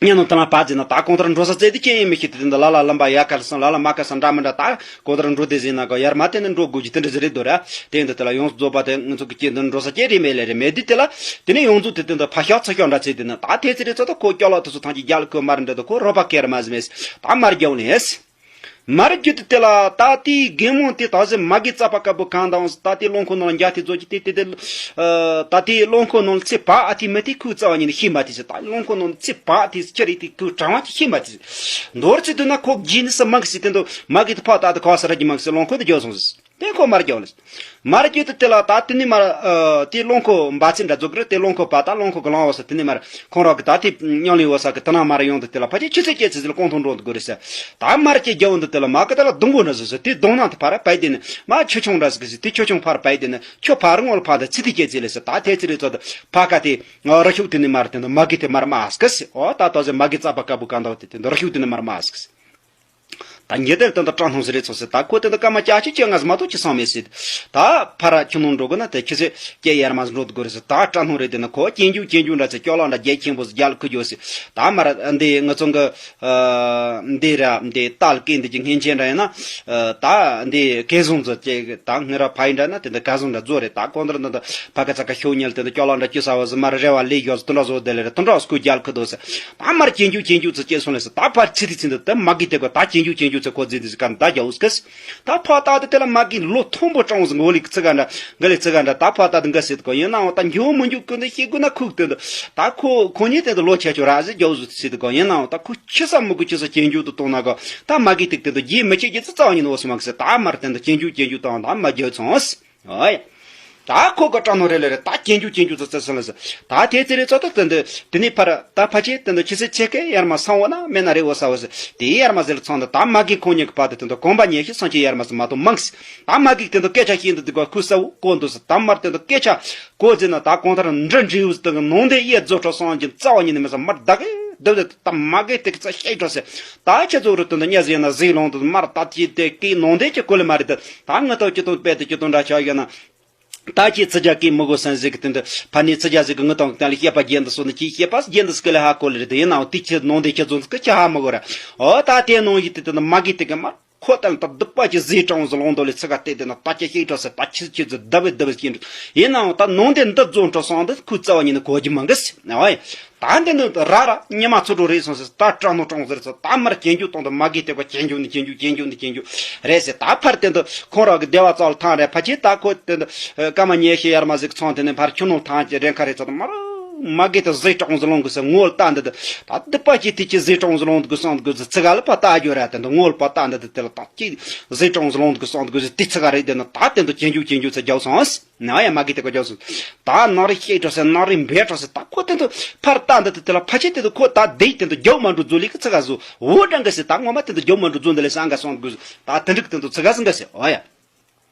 ཉན་ནོ་ཏི་ལ་པ་ཟེར་ན་ད་གང་ལྟར་འགྲོ་ས་བཙལ་དུས་ཅི་ཡིན་མི་ཤེས་དུས་དེ་འདི་ལ་ལ་ལམ་པ་ཡ་གར་སོང་ལ་ལ་མ་གར་སོང་འདྲ་མི་འདྲ་ད་གང་ལྟར་འགྲོ་དེ་ཟེར་ན་ག་ཡར་མ་དེ་ནི་འགྲོ་དགོས་ཀྱི་དེ་འདྲ་ཟེར་རེད་འདུག་ར། དེ་འདི་དེ་ལ་ཡོངས་སུ་རྫོགས་པ་དེ་ང་ཚོ་གི་སྐྱེ་འདི་འགྲོ་ས་སྐྱེ་རེད་མེད་ལེ་རེད་མེད་དུས་དེ་ལ་དེ་ནི་ཡོངས་རྫོགས་དེ་དེ་འདི་ཕ་ཤག་ཚ་ཤག་འདྲ་ཚེ་དེ་ནི་ད་དེ་ཚེ་རེད་ཚོ་ད་ཁོ་སྐྱོ་ལ་དུ་སུ་ཐང་གི་རྒྱ་ལ་ཁོ་མར་འདྲ་དུ་ཁོ་རོ་པ་ཀེར་མ་ཟི་མེད་ད་མར་རྒྱབ་ནས། མར་རྒྱུད་དེ་ལ་ད་ལྟའི་རྒན་མོ་དེ་ད་གཟོད་མ་གི་རྩ་བ་དཀར་པོ་གང་དང་ད་ལྟའི་རླངས་འཁོར་ནང་ལ་འཇའ་དེ་རྫོགས་ཀྱི་དེ་དེ་དེ་ད་ལྟའི་རླངས་འཁོར་ནང་ལ་ཚེ་བག་ཨ་ཐི་མི་ཐི་ཁུག་རྩ་བ་ཉིད་ནས་ཤེས་མ་ཐི་ཟེར། ད་རླངས་འཁོར་ནང་ལ་ཚེ་བག་ཐི་ཁྱི་རེད་དེ་ཁུག་གྲང་བ་ཅི་ཤེས་མ་ཐི་ཟེར། མདོར་ཚིག་དུ་ན་ཁོ་རྗེས་ནས་སུ་མ་གི་ཟེར་དེ་འདུག་མ་གི་དེ་ཕག་ད་དེ་ག་བ་ས་ར་གི་མ་གི་ཟེར་རླངས་འཁོར་དེ་རྒྱབ་སོང་ཟེར། དེ་ཁོ་མར་རྒྱབ་ལ། མར་རྒྱུད་དུ་དེ་ལ་ད་དེ་ནི་མར་ཨ་དེ་རླངས་འཁོར་འབའ་ཚིག་འདྲ་རྫོགས་ཀྱི་རེད། དེ་རླངས་འཁོར་བ་ད་རླངས་འཁོར་གི་ལང་བ་ས་དེ་ནི་མར་ཁོང་རང་གི་ད་དེ་མཉམ་ལས་བ་ས་གི་དེ་ན་མར་ཡོང་དུ་དེ་ལ་ཕ་ཆེ་ཆུ་ཚོད་སྐྱེ་ཚེ་ཟིལ་གོང་ཐོང་འགྲོ་འདུག་གི་རེད་ཟེར། ད་མར་སྐྱེ་རྒྱབ་འདུག་དེ་ལ་མ་གི་དེ་ལ་རྡུང་དགོས་ན་ཟེར་ཟེར། དེ་རྡུང་ན་དེ་ཕར་བལ་དེ་ནི་མ་ཆུ་ཆུང་འདྲ་ཟིག་ཟེར། དེ་ཆུ་ཆུང་ཕར་བལ་དེ་ནི་ཆུ་ཕར་སྔོན་ལ་ཕར་དེ་ཚི་དེ་སྐྱེ་ཚེ་ལས་ཟེར། ད་དེ་ཚེ་རེད་ཚོ་དེ་ཕ་ག་དེ་ར་ཤུག་དེ་ནི་མར་དེ་འདུག་མ་གི་དེ་མར་མ་ཨ་སྐ་ཟེར། ཨོ་ད་ད་ཟེར་མ་གི་རྩ་བ་དཀར་པོ་གང་འདུག་དེ་དེ་འདུག་ར་ཤུག་དེ་ནི་མར་མ་ཨ་སྐ་ཟེར། ད་ཉེ་དེར་དོན་དུ་སྐྲག་སྣང་ཟེར་རེད་ཚོ་ཟེར། ད་ཁོ་དེ་འདི་སྐར་མ་བཅུ་གཅིག་བཅོ་ལྔ་ཟིན་མ་གཏོགས་ཅི་སོང་མེད་ཟེར། ད་ཕར་ཁྱོད་ནང་འགྲོ་དགོས་ན་དེ་ཁྱི་ཚེ་སྐྱེ་ཡར་མ་འགྲོ་དགོས་རེད་ཟེར། ད་སྐྲག་སྣང་རེད། དེ་ན་ཁོ་སྐྱེན་རྒྱུ་སྐྱེན་རྒྱུ་འདྲ་ཚེ་སྐྱོ་ལ་འདྲ་རྒྱལ་ཆེན་པོ་ཟེར་རྒྱལ་ཁུ་རྒྱུ་ཟེར། ད་མར་འདི་ང་ཚོ་གི་འདི་ར་འདི་ཏཱ་ལ་སྐད་འདི་ཅི་སྔན་ཆད་འདྲ་ཡིན་ན་ད་འདི་གེ་བཟང་ཟེར་ཅེ་ད་ངེད་ར་ཕ་ཡིན་འདྲ་ན་དེ་འདི་ག་བཟང་འདྲ་རྫོགས་རེད། ད་གོང་དར་འདི་འདི་ཕ་ག་ཚ་ག་ཤོག་ཉལ་དེ་འདི་སྐྱོ་ལ་འདྲ་སྐྱུ་ས་བ་ཟེར་མར་རེ་བ་ལས་ཡོད་ཟེར། དུ་འདྲ་བཟོ་དེ་ལ་རེད། དུ་འདྲ་བཟོ་རྒྱལ་ཁུ་རྒྱུ་ཟེར། ད་མར་གྱེན་རྒྱུག་གྱེན་རྒྱུག་ཚུར་སྐྱེལ་སོང་ལས་སོ། ད་ཕར་ཚི་དི་ཚི་འདི་ད་མ་གི་དེ་གོ་ད་གྱེན་རྒྱུག་གྱེན་རྒྱུག་ཚུར་གོ་རྫི་འདི་ཟི་ཀ་ད་རྒྱ་འུ་སྐས། ད་ཕར་ད་དི་དེ་ལ་མ་གི་ལོ་མཐོན་པོ་སྤྲང་འོ་ཟི་འོ་ལི་ཚི་ག་འདྲ་འགའ་ལི་ཚི་ག་འདྲ། ད་ཕར་ད་དི་འགའ་སྲིད་གོ་ཡིན་ནའང་ད་འགྱོ་མི་འགྱོ་ཀུན་ཏུ་ཤེས་དགོས་ན་ཁུག་དེ་འདི་ད་ཁོ་ཁོ་གཉིས་དེ་འདི་ལོ་ཆེ་ཆོ་ར་ཟི་རྒྱ་འུ་ཟི་སྲིད་གོ་ཡིན་ནའང་ད་ཁོ་ཁྱི་ས་མི་གོ་ཁྱི་ས་གྱེན་རྒྱུག་ཏུ་གཏོང་ན་གོ་ད་མ་གི་དེ་དེ་འདི་རྗེས་མི་ཆེ་རྒྱུ་ཚི་རྩ་བ་ཉིད་ནི་འོ་སི་མ་གི་སི། ད་མར་དེ་འདི་གྱེན་རྒྱུག་གྱེན་རྒྱུག་དང་ད་མ་རྒྱ་འུ་ཚོང་ཨོ་ཡ། ད་ཁོ་ག་སྐྲག་སྣང་རེ་ལེ་རེ་ད་གྱེན་རྒྱུག་གྱེན་རྒྱུག་ཙི་ཙི་སི་ལ་ཟི། ད་དེ་ཚེ་རེ་ཚོ་ད་དེ་འདི་དེ་ནི་ཕར་ད་ཕ་ཆེ་དེ་འདི་ཁྱི་སེ་ཆེ་ཀེ་ཡར་མ་སང་བ་ན་མེ་ན་རེ་འོ་ས་བ་ཟི། དེ་ཡར་མ་ཟི་ལ་ཚང་འདི་ད་མ་གི་ཁོང་ཉེ་གི་པ་དེ་དེ་འདི་གོམ་པ་ཉེ་ཤི་སང་ཆེ་ཡར་མ་ཟི་མ་དོ་མང་སི། ད་མ་གི་དེ་འདི་སྐད་ཆ་ཤེས་འདི་དེ་ག་ཁུ་ས་བུ་གོ་འདུག་སི། ད་མར་དེ་འདི་སྐད་ཆ་གོ་ཟི་ན་ད་གོང་ཐར་འདྲི་འདྲི་བུ་ཟི་དེ་གི་ནང་དེ་ཡེ་རྫོ་ཁྲོ་སང་གྱི་རྩ་བ་ཉིད་ནི་མི་ས་མར་ད་གི་འདི་བ་དེ་ད་མ་གི་དེ་གི་ཙ་ཤེས་འགྲོ་སི། ད་ཁྱེད་ཚོ་རུ་དེ་འདི་ཉེ་ཟི་ན་ཟི་ལོང་དེ་མར་ད་ཅི་དེ་གི་ནང་དེ་ཅི་གོ་ལེ་མ་རེད། དེ་ད་ང་ཏོ་ཅི་ཏོ་པད་དེ་ཅི་ཏོ་འདྲ་ཆ་ཡོད་ན། ད་ཅི་ཚི་རྒྱ་སྐད་མི་གོ་སན་ཟིག་གི་སྟེང་དུ་ཕ་ནི་ཚི་རྒྱ་ཟིག་གི་ངི་དང་གི་སྟེང་ལ་བཤད་པ་རྒྱན་དུ་སོ་ནི་ཅི་བཤད་པ་རྒྱན་དུ་སྐད་ལ་ཧ་གོ་ལེ་རེད། དེ་ཡིན་ནའང་དེ་ཁྱི་ནང་དེ་ཁྱི་ཚོ་ཚི་ཁྱི་ཧ་མི་གོ་ར། ཨོ་ད་དེ་ནང་ཡི་དེ་དེ་ནི་མ་གི་དེ་གི་མ་ཁོ་ལྟ་ལ་ད་སྡུག་པ་ཅི་ཟིག་དྲང་ཟི་ལོང་དོ་ལེ་ཚི་ག་དེ་དེ་ན་ད་ཅི་ཤེས་དྲ་སི་ད་ཁྱི་ཁྱི་ཚི་སྡབ་བེ་སྡབ་བེ་སྐྱིན་འགྲོ། ཡིན་ནའང་ད་ནང་དེ་འདི་རྫོང་དྲ་སང་དེ་ཁུ་རྩ་བ་ཉིད་ནི་གོ་རྒྱུ་མ་འགི་སི་ཨོ་ཡ། ད་འདི་ནི་ར་ར་ཉི་མ་ཚོ་འགྲོ་རེད་སོང་ཟེར། ད་སྐྲག་སྣང་སྐྲག་ཟེར་ཚོ་ད་མར་གྱེན་རྒྱུག་གཏོང་དུ་མ་གི་དེ་བ་གྱེན་རྒྱུག་ནི་གྱེན་རྒྱུག་གྱེན་རྒྱུག་ནི་གྱེན་རྒྱུག་རེད་ཟེར། ད་ཕར་དེ་འདི་ཁོང་རང་གི་སྡེ་བ་ཙག་ལ་ཐང་རེད། ཕ་ཆེ་ད་ཁོ་དེ་འདི་སྐར་མ་ཉེ་ཤེས་ཡར་མ་ཟིག་ཚོང་དེ་ནི་ཕར་ཁྱོད་ནོར་ཐང་གི་རེན་ཁ་རེད་ཚོ་ད་མར་མ་གི་དེ་ཟིག་སྐྲག་ཟི་ལོང་གི་ཟེར། ངོ་ལ་ལྟ་འདི་དེ་ད་སྡུག་པ་ཅི་དེ་ཅི་ཟིག་སྐྲག་ཟི་ལོང་གི་སོང་གི་ཟེར། ཚི་ག་ལ་ཕ་ལྟ་རྒྱུ་ར་དེ་འདི་ངོ་ལ་ཕ་ལྟ་འདི་དེ་དེ་ལ་ད་ཅི་ཟིག་སྐྲག་ཟི་ལོང་གི་སོང་གི་ཟེར། དེ་ཚི་ག་རེད་དེ་ན་ད་དེ་འདི་གྱེན་རྒྱུག་གྱེན་རྒྱུག་ཚ་རྒྱག་སོང་ཨ། ན་ཡ་མ་གི་དེ་ག་རྒྱག་སོང་། ད་ནག་རི་ཤེས་འགྲོ་ཟེར་ནག་རི་འབེ་འགྲོ་ཟེར། ད་ཁོ་དེ་འདི་ཕར་ལྟ་འདི་དེ་དེ་ལ་ཕ་ཆེ་དེ་འདི་ཁོ་ད་དེ་དེ་འདི་རྒྱག་མ་འགྲོ་ཛོ་ལི་གི་ཚི་ག་ཟོ་འོ་འདྲ་འགའ་ཟེར། ད་ངོ་མ་དེ་འདི་རྒྱག་མ་འགྲོ་ཛོ་འདི་ལས་སང་ག་སོང་གི་ཟེར། ད་དེ་འདྲི་གི་དེ་འདི་ཚི་ག་ཟིན་ག་ཟེར་ཨོ་ཡ།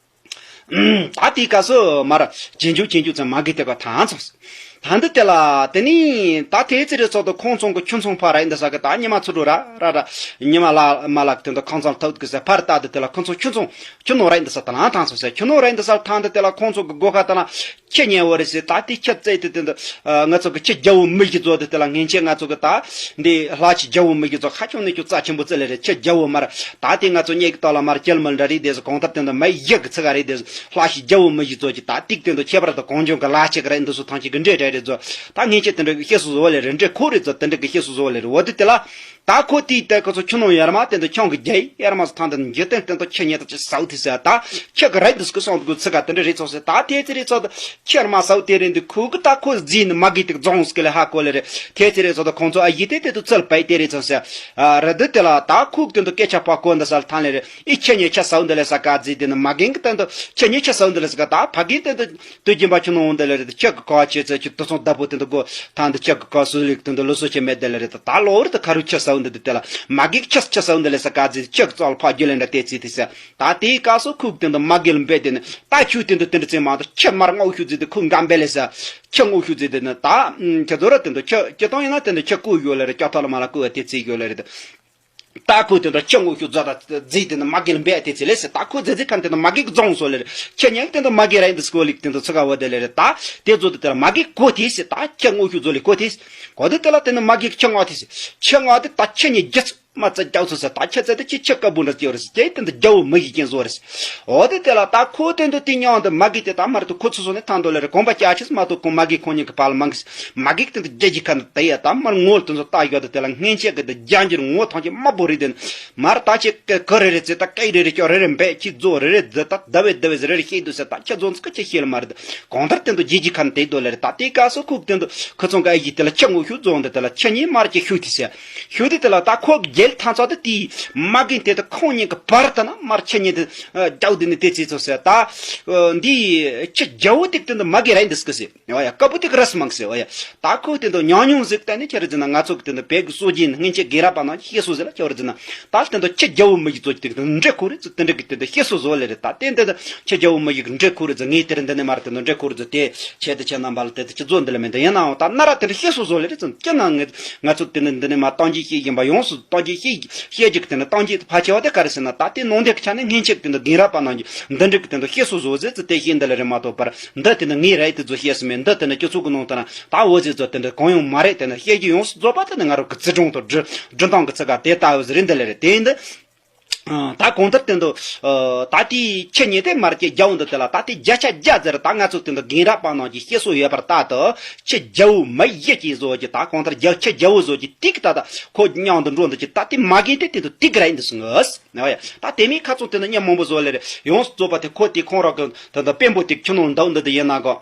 ད་དེའི་སྐབས་སུ་མར་གྱེན་རྒྱུག་གྱེན་རྒྱུག་ཚང་མ་གི་དེ་ག་ཐང་ཚོགས། ད་འདི་དེ་ལ་དེ་ནི་ད་དེ་ཚེ་རེ་ཚོགས་དུ་ཁོང་ཚོང་གི་ཁྱུ་ཚོང་ཕ་ར་ཡིན་འདི་ས་གི་ད་ཉི་མ་ཚུ་འགྲོ་ར་ར་ར་ཉི་མ་ལ་མ་ལག་དེ་འདི་ཁང་ཚང་ཐོག་གི་ས་ཕར་ལྟ་འདི་དེ་ལ་ཁོང་ཚོང་ཁྱུ་ཚོང་ཁྱུ་ནོར་ར་ཡིན་འདི་ས་ད་ལང་ཐང་ཚོགས་ས། ཁྱུ་ནོར་ར་ཡིན་འདི་ས་ཐང་འདི་དེ་ལ་ཁོང་ཚོང་གི་སྒོ་ཁ་ད་ལ་ཁྱི་ཉལ་བོ་རེད་ཟེར། ད་དེ་ཁྱི་བཙལ་དེ་དེ་འདི་ང་ཚོ་གི་ཁྱི་རྒྱ་བོ་མི་ཞིག་ཚོ་དེ་དེ་ལ་ངན་ཆེ་ང་ཚོ་གི་ད་འདི་ལྷ་ཁྱི་རྒྱ་བོ་མི་ཞིག་ཚོ་ཁ་ཆུང་ནས་ཁྱོད་རྩ་ཆེན་པོ་བཙལ་ལེ་རེད། ཁྱི་རྒྱ་བོ་མར་ད་དེ་ང་ཚོ་གཉིས་ཀྱི་ཐོག་ལ་མར་སྐྱེལ་མི་འདྲ་རེད་དེ་ཟེར། གང་ལྟར་དེ་འདི་མི་ཡག་གི་ཚི་ག་རེད་དེ་ཟེར། ལྷ་ཁྱི་རྒྱ་བོ་མི་ཞིག་ཚོ་གི་ད་ཏིག་དེ་འདི་ཁྱད་པར་དུ་གང་བྱུང་གི་ལྷ་ཁྱི་གི་རེད་འདི་ཚོ་ཐང་ཆེ་གི་འདྲེ་འདྲ་རེད་ཚོ། ད་ངན་ཆེ་དེ་འདྲ་གི་ཤེས་སུ་བཟོ་བ་ལེ་རེད། འདྲེ་ཁོ་རེད་ཚོ་དེ་འདྲ་གི་ཤེས་སུ་བཟོ་བ་ལེ་རེད། འོ་དེ་དེ་ལ། ད་ཁོ་དེའི་ལྟར་ཁོ་ཚོ་ཁྱི་ནང་ཡར་མ་དེ་འདི་ཁྱོང་གི་རྒྱ་ཡར་མ་སོ་ཐང་དེ་འཇིག་རྟེན་སྟེང་དུ་ཁྱི་ཉེ་དུ་ཅི་ཟའུ་དེ་ཟེར། ད་ཁྱི་གི་རེད་འདུག་གི་སོང་དགོས་ཚི་ག་དེ་འདྲ་རེད་ཚོགས་ཟེར། ད་དེ་ཚེ་རེད་ཚོགས་དུ་ཁྱི་ཡར་མ་ཟའུ་དེ་རེད་འདི་ཁོ་གི་ད་ཁོ་ཟིན་ནི་མ་གི་དེ་རྫོང་སྐད་ལ་ཧ་གོ་ལེ་རེད། དེ་ཚེ་རེད་ཚོགས་དུ་ཁོང་ཚོ་ཨ་ཡི་དེ་དེ་དུ་ཚུལ་པའི་དེ་རེད་ཚོགས་ཟེར། ཨ་རེད་འདི་དེ་ལ་ད་ཁོ་གི་དེ་འདུག་སྐད་ཆ་པ་གོ་འདི་ས་ལ་ཐང་ལེ་རེད། ཨི་ཁྱི་ཉེ་ཁྱི་ཟའུ་འདི་ལ་ས་ག་ཟིན་དེ་ནི་མ་གི་གི་དེ་འདུག་ཁྱི་ཉེ་ཁྱི་ཟའུ་འདི་ལ་ས་ག་ད་ཕ་གི་དེ་འདུག་དུས་རྒྱུན་པ་ཁྱོད་ནོ་འོང་དེ་ལ་རེད། ཁྱི་གི་ཁ་བ་ཆེ་ཚེ་ཁྱོད་དུ་སོང་བདག་པོ་དེ་འདུག་གོ་ཐང་དུ་ཁྱི་གི་ཁ་སུ་ལིག་དེ་འདུག་ལོ་སོ་ཆེ་མེད་དེ་ལ་རེད། ད་ལོ་རེད། ད་ཁ་རུ་ཁྱི་ཟའུ་འདི་དེ་ལ་མ་གི་ཁྱི་ཁྱི་ཟའུ་འདི་ལ་ས་ག་ཟིན་ཁྱི་གི་རྩ་ལ་ཕ་རྒྱུ་ལེན་འདྲ་དེ་ཚེ་དེ་ས་ད་དེའི་སྐབས་སུ་ཁུག་དེ་འདུག་མ་གི་ལ་འབད་དེ་ནི་ད་ཁྱོད་དེ་འདུག་དེ་འདྲ་ཚེ་མ་འདུག་ཁྱི་མར་སྔོག་ཤུགས་ཟིན། དེ་ཁོ་འགའ་འབད་ལས་ས། ཁྱི་དངོས་ཤུགས་རྫི་དེ་ནི་ད། ཁྱི་ཚོ་ར་དེ་འདུག་ཁྱི་ཁྱི་སྟོང་ཡིན་ན་དེ་འདུག་ཁྱི་བཀོལ་ཡོད་ལེ་རེད། ལྕགས་ཐོག་ལ་མ་ལ་བཀོལ་བ་དེ་རྩིས་ཡོད་ལེ་རེད། ད་ཁོ་དེ་འདུག་ཁྱི་དངོས་ཤུགས་རྫི་ད་རྫི་དེ་ནི་མ་གི་ལ་འབད་དེ་རྩིས་ལེ་ས། ད་ཁོ་རྫི་རྫི་ཁན་དེ་ནི་མ་གི་གི་རྫོང་སོ་ལེ་རེད། ཁྱི་ཉག་དེ་འདུག་མ་གི་ར་ཡིན་དེ་སྐོ་ལིག་དེ་འདུག་ཚུ་ག་བ་དེ་ལེ་རེད། ད་དེ་ཚོ་དེ་དེ་ལ་མ་གི་གོ་དེ་ས། ད་ཁྱི་དངོས་ཤུགས་རྫི་ལེ་གོ་དེ་ས། གོ་དེ་དེ་ལ་དེ་ནི་མ་གི་གི་ཁྱི་ངོ་དེ་ས། ཁྱི་ངོ་དེ་ད་ཁྱི་ཉི་རྒྱ་ཚུ། མ་རྩ་རྒྱག་ཚུ་ཟེར། ད་ཁྱི་རྩ་དེ་ཁྱི་ཁྱི་དཀར་པོ་འདྲ་སྐྱེ་བ་རེད་ཟེར། ཁྱི་དེ་འདི་རྒྱལ་བོ་མི་ཡི་རྐྱེན་བཟོ་རེད་ཟེར། འོ་དེ་དེ་ལ་ད་ཁོ་དེ་འདི་དེ་མྱང་འདི་མ་གི་དེ་ད་མར་དུ་ཁོ་ཚོ་སོ་ནས་ཐང་དོ་ལེ་རེད། གོམ་པ་ལྕགས་ཆེ་མ་གཏོགས་ཁོ་མ་གི་ཁོ་གཉིས་ཀྱི་བར་ལ་མ་གི་མ་གི་དེ་འདི་རྒྱལ་གྱི་ཁ་འདི་དེ་ཡ་ད་མར་ངོ་དེ་ཚོ་ལྟ་ཡོད་དེ་དེ་ལ་སྔན་ཆད་ཀྱི་དེ་རྒྱང་འགྱུར་ངོ་ཐང་ཆེ་དམར་པོ་རེད། དེ་མར་ད་ཁྱི་ག་རེ་རེད་ཟེར། ད་སྐད་རེ་རེ་སྐྱོ་རེ་རེ་འབད། ཁྱི་རྫོ་རེ་རེ་འདི་ད་ད་བེ་ད་བེ་ཟེར་རེ་རེ་ཤེས་འདུག་ཟེར། ད་ཁྱི་རྫོ་ཚུ་ག་ཁྱི་ཤེས་ལ་མ་རེད། གང་ལྟར་དེ་འདི་རྒྱལ་གྱི་ཁ་འདི་དེ་དོ་ལེ་རེད། ད་དེ་ག་སོ་ཁུག་དེ་འདི་ཁོ་ཚོ་ག་ཨེ་ཡི་དེ་ལ་ཁྱི་དངོས་ཤུགས་རྫོང་དེ་དེ་ལ་ཁྱི་གཉིས་མར་ཁྱི་ཤུགས་དེ་ཟེར། ཤུགས་དེ་དེ་ལ་ད་ཁོ་རྒྱལ་ཐང་ཚོ་དེ་དེ་མ་གི་དེ་དེ་ཁོང་གཉིས་ཀྱི་བར་དུ་ན་མར་ཁྱི་གཉིས་དེ་རྒྱའུ་དེ་ནི་དེ་ཚེ་ཚོ་ཟེར། ད་འདི་ཁྱི་རྒྱལ་བོ་དེ་དེ་འདི་མ་གི་ར་ཡིན་དེ་སྐུ་ཟེར། ཨོ་ཡ་དཀར་པོ་དེ་གི་རས་མང་ཟེར། ཨོ་ཡ་ད་ཁོ་དེ་འདི་ཉང་ཉུང་ཟིག་ད་ནི་ཁྱེད་རེ་ཟེར་ན་ང་ཚོ་གི་དེ་འདི་བོད་ཀྱི་སྲོལ་རྒྱུན་སྔན་ཆད་རྒན་རབས་པ་ནང་བཤད་སྲོལ་ཟེར་ལ་ཁྱེད་རེ་ཟེར་ན། ད་དེ་འདི་ཁྱི་རྒྱལ་བོ་མི་གི་ཚོ་གི་དེ་འདི་འདྲེ་ཁོ་རེ་ཚོ་དེ་འདྲ་གི་དེ་འདི་བཤད་སྲོལ་བཟོ་ལེ་རེད། ད་དེ་འདི་ཁྱི་རྒྱལ་བོ་མི་གི་འདྲེ་ཁོ་རེ་ཚོ་ངས་དེ་རིང་འདི་ནས་མར་དེ་འདི་འདྲེ་ཁོ་རེ་ཚོ་དེ་ཆེད་དུ་ཁྱེད་རྣམ་པ་ལ་དེ་དེ་ཁྱི་ཚོ་འདི་ལ་མེད། འདི་ཡིན་ནའང་ད་ན་ར་དེ་འདི་བཤད་སྲོལ་བཟོ་ལེ་རེད་ཚོ། ཁྱེད་ན་ངས་ང་ཚོ་དེ་འདི་འདི་ནས་མར་གཏམ་རྒྱུད་བཤད་བཞིན་པ་ཡོངས་སུ་གཏམ་རྒྱུད་བཤད་བཤད་རྒྱུ་གི་དེ་འདི་གཏམ་རྒྱུད་ཕལ་ཆེ་བ་དེ་ག་རེ་ཟེར་ན། ད་དེ་ནང་བསྟན་གི་ཆ་ནས་སྔན་ཆད་གི་དེ་འདི་རྒན་རབས་པ་ནང་གི་འདི་འདྲ་གི་དེ་འདི་བཤད་སྲོལ་བཟོ་ཟེར་ཚོ་དེ་བཤད་འདི་ལ་རེད་མ་གཏོགས་པར། འདི་དེ་ནི་ངའི་རེད་དེ་ཚོ་བཤད་སྲོལ་མེད། འདི་དེ་ནི་སྤྱི་ཚོགས་ཀྱི་ནང་དུ་ན་ད་འོ་ཟེར་ཚོ་དེ་འདྲ་གང་ཡང་མ་རེད། དེ་ནི་བཤད་རྒྱུ་ཡོངས་སུ་རྫོགས་པ་དེ་ནི་ང་རང་གི་བརྩི་སྒྲུང་དང་འབྲི་འབྲི་སྟངས་ཀྱི་ཚིག་ག་དེ་ལྟ་བུ་ཟེར་རེད། འདི་ལ་རེད། དེ་ཡིན་དུས་ད་གང་ལྟར་དེ་འདི་ད་དེའི་ཁྱི་གཉིས་དེ་མར་ཁྱི་རྒྱལ་བོ་འདི་དེ་ལ་ད་དེ་བརྒྱ་ཆ་བརྒྱ་ཟེར། ད་ང་ཚོ་དེ་འདི་རྒན་རབས་པ་ནང་གི་བཤད་སྲོལ་ཡོད་པར་ལྟར་དུ་ཁྱི་རྒྱལ་བོ་མི་ཡི་རྐྱེན་བཟོ་གི། ད་གང་ལྟར་རྒྱལ་ཁྱི་རྒྱལ་བོ་བཟོ་གི་དེ་གི་ད་ད་ཁོ་མྱང་དུ་འགྲོ་འདི་ཀྱི་ད་དེ་མ་གི་དེ་དེ་འདི་དེ་གི་ར་ཡིན་འདི་སུ་ངོས། ཨོ་ཡ། ད་དེ་མིན་ཁ་ཚོན་དེ་ནི་མྱི་མང་པོ་བཟོ་ལེ་རེད། ཡོངས་སུ་རྫོགས་པ་དེ་ཁོ་དེ་ཁོང་རང་གི་དེ་འདི་དཔོན་པོ་དེ་ཁྱི་ནོར་འདུག་འདི་དེ་ཡིན་ན་གོ།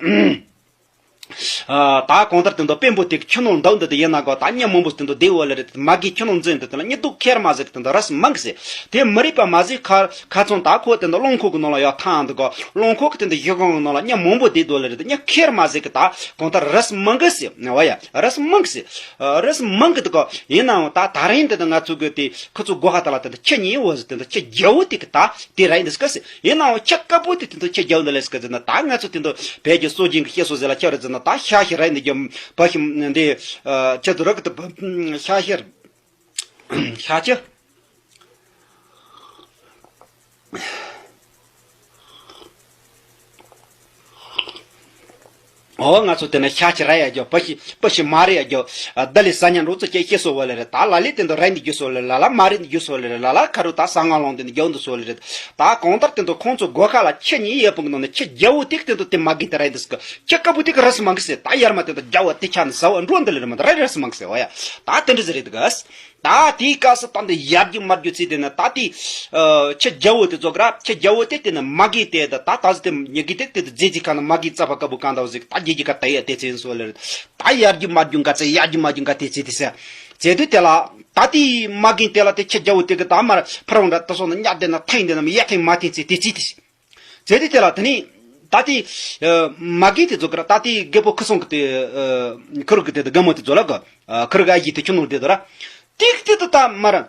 ཨ་ད་གང་ལྟར་དེ་འདི་དཔོན་པོ་དེ་ཁྱི་ནོར་འདུག་འདི་དེ་ཡིན་ན་གོ། ད་མྱི་མང་པོ་དེ་འདི་བསྡད་འོ་ལེ་རེད། མ་གི་ཁྱི་ནོར་འཛིན་འདི་དེ་ལ་མྱི་སྡུག་ཁེར་མ་ཟིག་དེ་འདི་རས་མང་གི་ཟེར། དེ་མི་རིགས་པ་མ་ཟིག་ཁ་ཁ་ཚོན་ད་ཁོ་དེ་འདི་རླངས་འཁོར་གི་ནང་ལ་ཡར་ཐང་འདི་གོ། རླངས་འཁོར་གི་དེ་འདི་གཞི་གང་གི་ནང་ལ་མྱི་མང་པོ་བསྡད་འདུག་ལེ་རེད། དེ་མྱི་ཁེར་མ་ཟིག་གི་ད་གང་ལྟར་རས་མང་གི་ཟེར། ཨོ་ཡ། རས་མང་གི་ཟེར། རས་མང་གི་འདུག་ག། ཡིན་ནའང་ད་ད་རིང་འདི་ད་ང་ཚོ་གི་དེ་ཁོ་ཚོ་སྒོ་ཁ་ད་ལ་དེ་འདི་ཁྱི་གཉིས་འོ་ཟེར། དེ་འདི་ཁྱི་རྒྱལ་བོ་དེ་གི་ད་དེ་ར་ཡིན་འདི་སྐད་ཟེར། ཡིན་ནའང་ཁྱི་དཀར་པོ་དེ་དེ་འདི་ཁྱི་རྒྱལ་བོ་འདི་ལས་སྐད་ཟེར་ན། ད་ང་ཚོ་དེ་འདི་བོད་ཀྱི་སྲོལ་རྒྱུན་གི་བཤད་སྲོལ་ཟེར་ལ་ཁྱེད་རེ་ཟེར་ན། ད་ཤ་ཤི་ར་ཡིན་འདི་རྒྱ་བ་ཤི་འདི་ཁྱེད་ཚོ་ར་གི་དེ་ཤ་ཤི་ཤ་ཁྱི། ཨོ་ང་ཚོ་དེ་ནས་ཤ་ཁྱི་ར་ཡ་རྒྱོ། སྤུ་ཤི་སྤུ་ཤི་མ་རེ་ཡ་རྒྱོ། ཨ་ད་ལི་ས་ཉ་འགྲོ་ཚོ་ཁྱི་ཤི་སོ་བ་ལེ་རེད། ད་ལ་ལི་དེ་འདི་ར་འདི་རྒྱུ་སོ་ལེ། ལ་ལ་མ་རེ་འདི་རྒྱུ་སོ་ལེ་རེད། ལ་ལ་ཁ་རུ་ད་ས་ང་ལོང་དེ་འདི་རྒྱོ་འདི་སོ་ལེ་རེད། ད་གང་ལྟར་དེ་འདི་ཁོང་ཚོ་སྒོ་ཁ་ལ་ཁྱི་གཉིས་ཡོད་པ་གི་ནང་ནས་ཁྱི་རྒྱལ་བོ་དེ་གི་དེ་འདི་དེ་མ་གི་དེ་ར་འདི་སྐད། ཁྱི་དཀར་པོ་དེ་གི་རས་མང་གི་ཟེར། ད་ཡར་མ་དེ་འདི་རྒྱལ་བོ་དེ་ཆ་ནས་ཟ་བ་འགྲོ་འདི་ལེ་རེད་མ། ད་ར་རས་མང་གི་ཟེར། ཨོ་ཡ། ད་དེ་འདྲ་ཟེར་རེད་དག། ད་དེའི་སྐབས་སུ་ད་འདི་ཡར་རྒྱུ་མར་རྒྱུ་ཚིག་དེ་ནི་ད་དེ་ཨ་ཁྱི་རྒྱལ་བོ་དེ་ཚོ་ག་ར། ཁྱི་རྒྱལ་བོ་དེ་དེ་ནི་མ་གི་དེ་ད་ད་ད་ཟི་དེ་ཉི་གི་དེ་དེ་དེ་རྫི་ཚིག་ག་ནི་མ་གི་རྩ་བ་དཀར་པོ་གང་ད་བ་ཟིག། ད་རྒྱལ་གྱི་ཀ་ད་ཡ་དེ་ཚེ་སོ་ལེ་རེད། ད་ཡར་རྒྱུ་མར་རྒྱུ་འགའ་ཚེ་ཡར་རྒྱུ་མར་རྒྱུ་འགའ་དེ་ཚེ་དེ་ཟེར། ཚེ་དུས་དེ་ལ་ད་དེ་མ་གི་དེ་ལ་དེ་ཁྱི་རྒྱལ་བོ་དེ་གི་ད་མར་ཕ་རོང་འདྲ་ད་སོང་ན་ཉག་དེ་ན་ཐེངས་དེ་ན་མི་ཡ་ཐེངས་མ་ཐེངས་ཚེ་དེ་ཚེ་དེ་ཟེར། ཚེ་དེ་དེ་ལ་དེ་ནི་ད་དེ་ཨ་མ་གི་དེ་ཚོ་ག་ར། ད་དེ་རྒད་པོ་ཁུ་སོང་གི་དེ་ཨ་ཁུ་རུ་གི་དེ་དེ་རྒན་མོ་དེ་ཚོ་ལ་ག་ཨ་ཁུ་རུ་གི་ཨ་ཡི་དེ་ཁྱི་ནོར་དེ་དོ་ར། ཏིག་ཏིག་ཏུ་ད་མར་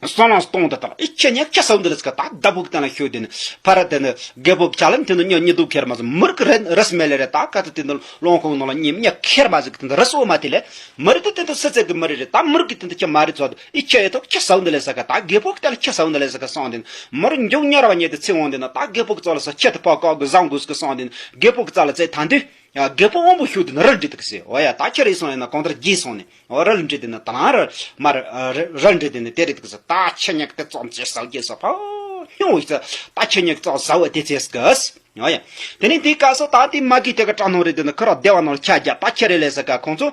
སོང་ལང་སྟོང་དུ་དང་ཨི་ཁྱི་ཉག་ཁྱི་ས་འདི་ལ་ཚ་ད་ད་བུག་དང་ལ་ཤོད་དེ་ནི་ཕ་ར་དེ་ནི་རྒད་པོ་གི་ཆ་ལ་དེ་ནི་ཉོ་ཉི་དུ་ཁེར་མ་ཟིག་མུར་གི་རེ་རས་མེ་ལེ་རེ། ད་ཀ་ཏི་དེ་ནི་ལོང་ཁོང་ནང་ལ་ཉི་མ་ཁེར་མ་ཟིག་དེ་ནི་རས་འོ་མ་དེ་ལེ། མུར་དེ་དེ་ནི་སི་ཚེ་གི་མུར་རེ་རེ། ད་མུར་གི་དེ་ནི་ཁྱི་མ་རེ་ཚོ་ཨི་ཁྱི་ཨེ་ཐོག་ཁྱི་ས་འདི་ལ་ས་ཀ། ད་རྒད་པོ་གི་ད་ལ་ཁྱི་ས་འདི་ལ་ས་ཀ་སོང་དེ་ནི་མུར་མགྱོགས་ཉར་བ་ཉེ་དེ་ཚེ་འོང་དེ་ནི་ད་རྒད་པོ་གི་ཚོ་ལ་ས་ཁྱི་དེ་ཕ་ཀ་གི་བཟང་དགོས་གི་སོང་དེ་ནི་རྒད་པོ་གི་ཚོ་ལ་ཚེ་ཐང་དུས། ཡ་རྒད་པོ་དབང་པོ་ཤུགས་དེ་ནི་རལ་འདྲི་དུ་གི་ཟེར། འོ་ཡ། ད་ཁྱེད་རེ་སོང་ཡིན་ན་གང་ལྟར་རྗེས་སོང་ནས་འོ་རལ་འདྲི་དེ་ནི་ད་ལང་རལ་མ་རལ་འདྲི་དེ་ནི་དེ་རེད་དུ་གི་ཟེར། ད་ཁྱི་ཉག་དེ་ཙོམ་ཅེ་ཟ་རྒྱས་ས་ཕ་སྙུང་བའི་ཟེར། ད་ཁྱི་ཉག་ཙོམ་ཟ་བ་དེ་ཚེ་སྐབས། འོ་ཡ། དེ་ནས་དེའི་སྐབས་སུ་ད་དེ་མ་གི་དེ་ག་སྐྲག་སྣང་རེད་དེ་ནི་ཁོ་རང་བདེ་བ་ནང་ལ་ཆ་རྒྱ། ད་ཁྱེད་རེ་ལས་ས་ཀ་ཁོང་ཚོ་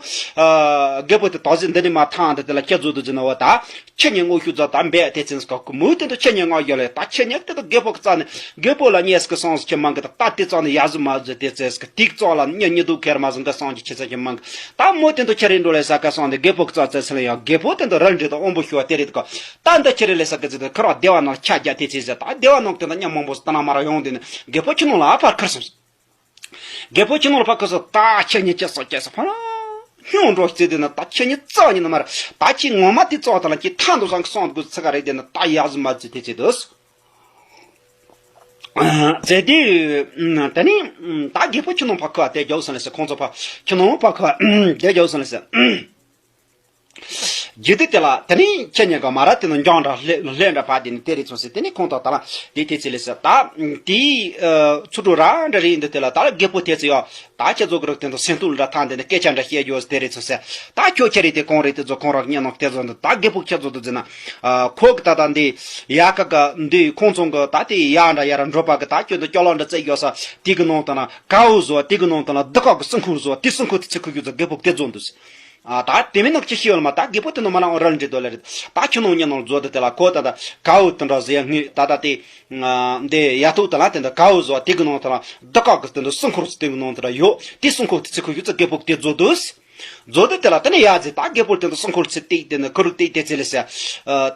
རྒད་པོ་དེ་དོགས་ཟིན་འདི་ནི་མ་ཐང་དེ་དེ་ལ་ཁྱི་ཛུ་དུ་ཛི་ན་བ་ད། ཁྱི་ཉག་དངོས་ཤུགས་རྫོགས་དང་འབད་དེ་ཚེ་སྐབས་ཀུ་མུ་དེ་འདུག་ཁྱི་ཉག་ངག་ཡོད་ལེ། ད་ཁྱི་ཉག་དེ་དུ་རྒད་པོ་གི་རྩ་ནས་རྒད་པོ་ལ་ཉེས་སྐུ་སོང་ཟེར་ཁྱི་མང་གི་ད་ད་དེ་རྩ་ནས་ཡ་ཟི་མ་ཟི་དེ་ཚེ་སྐུ་དིག་རྩ་ལ་ཉ་ཉི་དུ་ཁེར་མ་ཟི་འགའ་སོང་གི་ཁྱི་ཚ་ཁྱི་མང་གི་ད་མོ་དེ་འདུག་ཁྱི་རེ་འགྲོ་ལེ་ས་ཀ་སོང་དེ་རྒད་པོ་གི་རྩ་ཚེ་ཚེ་ལ་ཡང་རྒད་པོ་དེ་འདུག་རལ་འདྲི་དང་དབང་པོ་ཤུ་བ་དེ་རེད་དུ་ཀ། ད་འདི་ཁྱི་རེ་ལེ་ས་ཀ་ཚེ་དུ་ཁི་རོ་བདེ་བ་ནང་ཆ་རྒྱ་དེ་ཚེ་ཟེར། ད་བདེ་བ་ནང་དེ་འདུག་ཉ་མང་པོ་ཟི་ད་ན་མ་ར་ཡོང་དེ་ནི་རྒད་པོ་ཁྱི་ནང་ལ་ཨ་ཕར་ཁར་སོང་ཟེར། རྒད་པོ་ཁྱི་ནང་ལ་ཕ་ཁ་སོ་ད་ཁྱི་ཉི་ཁྱི་སོ་ཁྱི་སོ་ཕ་ལ་ཧྱོང་འགྲོ་ཚེ་དེ་ན་ད་ཁྱི་ཉི་རྩ་ཉི་ན་མར་ད་ཁྱི་ངོ་མ་དེ་རྩ་ད་ལ་ཁྱི་ཐང་དུ་སང་གི་སོང་དུ་ཚ་ག་རེ་དེ་ན་ད་ཡག་ཟི་མ་ཟི་དེ་ཚེ་དུ་ ཟེར་དུས། དེ་ནས་ད་རྒད་པོ་ཁྱི་ནང་ཕར་ཁུར་བ་དེ་རྒྱབ་སོང་ལ་ཟེར། ཁོང་ཚོ་ཕར་ཁྱི་ནང་ཕར་ཁུར་བ་དེ་རྒྱབ་སོང་ལ་ཟེར། རྒྱུ་དེ་དེ་ལ་དེ་ནས་ཁྱེད་གཉིས་ཀ་མ་ར་དེ་ནང་འགྱང་འདྲ་ལྷེ་ལྷེ་འདྲ་བ་དེ་ནས་དེ་རེད་སོང་ཟེར། དེ་ནས་ཁོང་དང་ད་ལ་དེ་དེ་ཚེ་ལས་ཟེར། ད་དེའི་ཚུ་དྲུག་ར་འདྲ་རེད་འདི་དེ་ལ་ད་ལ་རྒད་པོ་དེ་ཚེ་ཡོ། ད་ཁྱེད་ཚོ་གི་རིགས་དེ་ཚོ་སེམས་སྡུག་འདྲ་ཐང་དེ་ནས་སྐད་ཆ་འདྲ་བཤད་རྒྱུ་དེ་རེད་སོང་ཟེར། ད་ཁྱོད་ཁྱེད་རེད་དེ་གང་རེད་དེ་ཚོ་ཁོང་ར་གཉིས་ནང་དེ་ཚོ་འདི་ད་རྒད་པོ་ཁྱེད་ཚོ་དུ་ཟེར་ན། ཁོ་གི་ད་ད་འདི་ཡ་ཀ་ག་འདི་ཁོང་ཚོ་གི་ད་དེ་ཡ་འདྲ་ཡ་ར་འགྲོ་པ་གི་ད་ཁྱོད་འདི་ཅོ་ལོ་འདྲ་བཙལ་རྒྱུ་ས་དེ་གི་ནང་དུ་ན་གའུ་བཟོ་དེ་གི་ནང་དུ་ན་བདུད་བཀག་གི་སྲུང་འཁོར་བཟོ་དེ་སྲུང་འཁོར་དེ་ཚེ་ཁུ་ཁྱོད་ཚོ་རྒད་པོ་དེ་ཚོ་འདུག་ཨ། ད་དེ་མིན་ནོ་ཅི་ཤེས་ཡོད་ལ་མ། ད་རྒད་པོ་དེ་ནོ་མ་ལ་འོ་རལ་འདྲེ་དོ་ལ་རེད། ད་ཁྱི་ནོ་ཉི་ནོ་བཟོ་དེ་དེ་ལ་ཁོ་ད་ད་གའུ་དེ་འདྲ་ཟེ་ཡ་ངི་ད་ད་དེ་འདི་ཡ་ཐུག་དེ་ལ་དེ་འདྲ་གའུ་བཟོ་དེ་གི་ནོ་དེ་ལ་བདུད་བཀག་གི་དེ་འདྲ་སྲུང་འཁོར་དེ་གི་ནོ་དེ་འདྲ་ཡོད། དེ་སྲུང་འཁོར་དེ་ཚེ་ཁོ་ཡོད་ཚེ་རྒད་པོ་དེ་བཟོ་དུས། བཟོ་དེ་དེ་ལ་དེ་ནས་ཡ་ཟེ་ད་རྒད་པོ་དེ་འདྲ་སྲུང་འཁོར་ཚེ་ཏིག་དེ་འདྲ་ཁུ་རུ་ཏིག་དེ་ཚེ་ལས་ཟེ།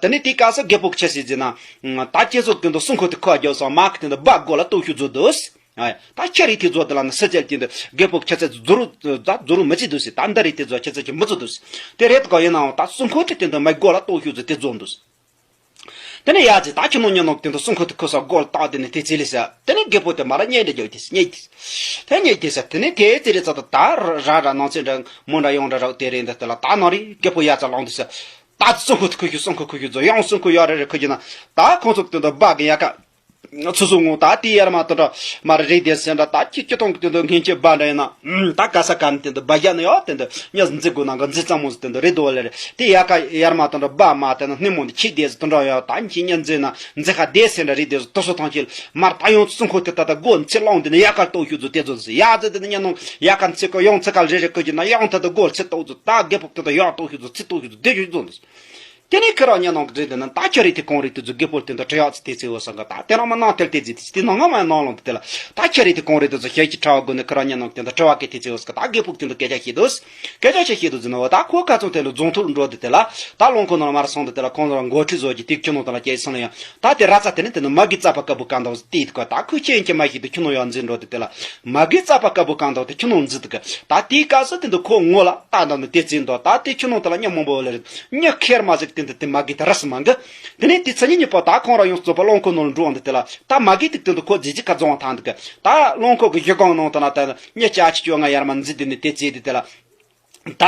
དེ་ནས་དེ་ག་ས་རྒད་པོ་ཁྱེད་ཟེ་ཟེ་ན། ད་ཁྱེད་ཚོ་དེ་འདྲ་སྲུང་འཁོར་དེ་ཁོ་རྒྱབ་སོང་མ་གི་དེ་འདྲ་བ་སྒོ་ལ་གཏོགས་ཤུགས་བཟོ་དུས། ཨ། ད་ཁྱེད་རིགས་དེ་ཚོ་དེ་ལ་ནི་སེ་ཚལ་གྱི་འདི་རྒད་པོ་ཁྱེད་ཚོ་རྫུ་རུ་ད་རྫུ་རུ་མི་བྱེད་འདུག་ཟེར། ད་འདི་རིགས་དེ་ཚོ་ཁྱེད་ཚོ་ཀྱི་མི་བཟོ་འདུག་ཟེར། དེ་རེད་དོ། ཡིན་ནའང་ད་སྲུང་འཁོར་དེ་དེ་འདི་མི་སྒོ་ལ་གཏོགས་ཤུགས་ཚོ་དེ་བཟོ་འདུག་ཟེར། དེ་ནས་ཡ་ཚེ་ད་ཁྱི་ནོ་ཉི་ནོ་དེ་འདི་སྲུང་འཁོར་དེ་ཁོ་ས་སྒོ་ལ་བཏགས་དེ་ནས་དེ་ཚེ་ལས་ཟེར། དེ་ནས་རྒད་པོ་དེ་མ་ལ་བརྙས་འདྲ་རྒྱག་དེ་བརྙས་དེ། དེ་བརྙས་དེ་ཟེར། དེ་ནས་དེ་ཚེ་རེད་ཚ་ད་ད་ར་ར་ནང་ཚེ་འདྲ་མོ་འདྲ་ཡོང་འདྲ་རག་དེ་རེད་འདི་དེ་ལ་ད་ནང་རེད་རྒད་པོ་ཡ་ཚ་ལོང་དེ་ཟེར། ད་སྲུང་འཁོར་དེ་ཁོ་ཤུ་སྲུང་འཁོར་ཁོ་ཤུ་ཚོ་ཡང་སྲུང་འཁོར་ཡ་རེ་རེ་ཁོ་ཀྱི་ན། ད་ཁོང་ཚོ་དེ་འདི་སྦག་གི་ཡ་ཀ་ཚུ་སུ་ངུ་ད་དེ་ཡར་མ་དོ་འདྲ་མ་རེད་དེ་སེམས་འདྲ་ད་ཁྱི་ཁྱི་ཐོང་གི་དེ་འདི་ངན་ཆེ་བ་འདྲ་ཡིན་ན། ད་ག་ས་ག་ནས་དེ་འདི་བ་རྒྱ་ནི་ཡོད་དེ་འདི་ཉ་འཛི་དགོས་ན་ག་འཛི་ཙམ་མོ་ཟི་དེ་འདི་རེད་དོ་ལེ་རེད། དེ་ཡ་ཀ་ཡར་མ་དོ་འདྲ་བ་མ་དེ་ན་སྣེ་མོ་འདི་ཁྱི་དེ་ཟི་དོ་འདྲ་ཡོད། ད་ཁྱི་ཉ་འཛི་ན་འཛི་ཁ་དེ་སེམས་འདྲ་རེད་དེ་ཟི་དོ་སོ་ཐང་ཁྱི་མར་ད་ཡོང་སྲུང་འཁོར་དེ་ད་ད་སྒོ་འཚེ་སློང་དེ་ནི་ཡ་ཀ་ལྟོ་ཤུ་ཚོ་དེ་ཚོ་ཟི་ཡ་ཟི་དེ་ནི་ཉ་ནོ་ཡ་ཀ་འཚེ་ཀ་ཡོང་འཚེ་ཀ་རེ་རེ་ཀ་ཀྱི་ན་ཡང་ད་ད་སྒོ་འཚེ་ལྟོ་ཚོ་ད་རྒད་པོ་དེ་ད་ཡ་ལྟོ་ཤུ་ཚོ་འཚེ་ལྟོ་ཤུ་ཚོ་དེ་ཞུ་ཚོ་འདི། དེ་ནས་ཁི་ར་ཉ་ནང་གི་རེད་འདི་ན་ད་ཁྱི་རེད་དེ་གང་རེད་དེ་ཚོ་རྒད་པོ་དེ་འདི་བྲེལ་ཡག་ཚི་དེ་ཚེ་འོ་སང་ག་ད་དེ་རང་མ་ནང་ཐལ་དེ་ཚེ་དེ་ནང་ང་མ་ནང་ལོང་དེ་ལ་ད་ཁྱི་རེད་དེ་གང་རེད་དེ་ཚོ་ཤེས་ཀྱི་ཁྲ་བ་དགོས་ནས་ཁི་ར་ཉ་ནང་གི་དེ་འདི་བྲེལ་བ་སྐད་དེ་ཚེ་འོ་སང་ག་ད་རྒད་པོ་དེ་འདི་སྐད་ཆ་བཤད་དོ། སྐད་ཆ་ཆ་བཤད་དོ་ཟེར་ན་འོ་ད་ཁོ་ཁ་ཚང་དེ་ལ་རྫོང་ཐོག་འགྲོ་དེ་དེ་ལ་ད་རླངས་འཁོར་ནང་ལ་མར་སོང་དེ་དེ་ལ་ཁོང་རང་འགོ་ཁྲིད་བཟོ་གྱི་དེ་ཁྱི་ནང་དང་ལ་སྐྱེལ་སོང་ལ་ཡང་ད་དེ་ར་ཚ་དེ་ནི་དེ་ནི་མ་གི་རྩ་པ་དཀར་པོ་གང་དང་དེ་དེ་ག་ད་ཁོ་ཁྱི་ཡིན་གྱི་མ་ཤེས་དེ་ཁྱི་ནང་ཡང་འཛིན་འགྲོ་དེ་དེ་ལ་མ་གི་རྩ་པ་དཀར་པོ་གང་དང་དེ་ཁྱི་ནང་འཛིན་དེ་ག་ད་དེའི་སྐབས་སུ་དེ་འདི་ཁོ་ངོ་ལ་ལྟ་འདང་ནི་དེ་བཙན་དོ། ད་དེ་ཁྱི་ནང་དེ་ལ་ཉ་མང་པོ་ལ་རེད། ཉ་ཁེར་མ་ཟིག་དེ་འདི་དེ་མ་གི་དེ་ར་སི་མ་གི། དེ་ནས་དེ་ཚ་ཉིན་གཉིས་པ་ད་ཁོང་ར་ཡོང་རྩོད་པ་རླངས་འཁོར་ནང་ལ་འགྲོ་འོང་དེ་དེ་ལ་ད་མ་གི་དེ་དེ་འདི་ཁོ་རྫི་རྫི་ཁ་རྫོང་བ་ཐང་དེ་ག་ད་རླངས་འཁོར་གི་གཞི་སྒང་ནང་དེ་ན་ད་ཉ་ཅག་ཅི་ཅོ་ང་ཡར་མ་འཛི་དེ་ནི་དེ་བཙན་དེ་དེ་ལ། ད་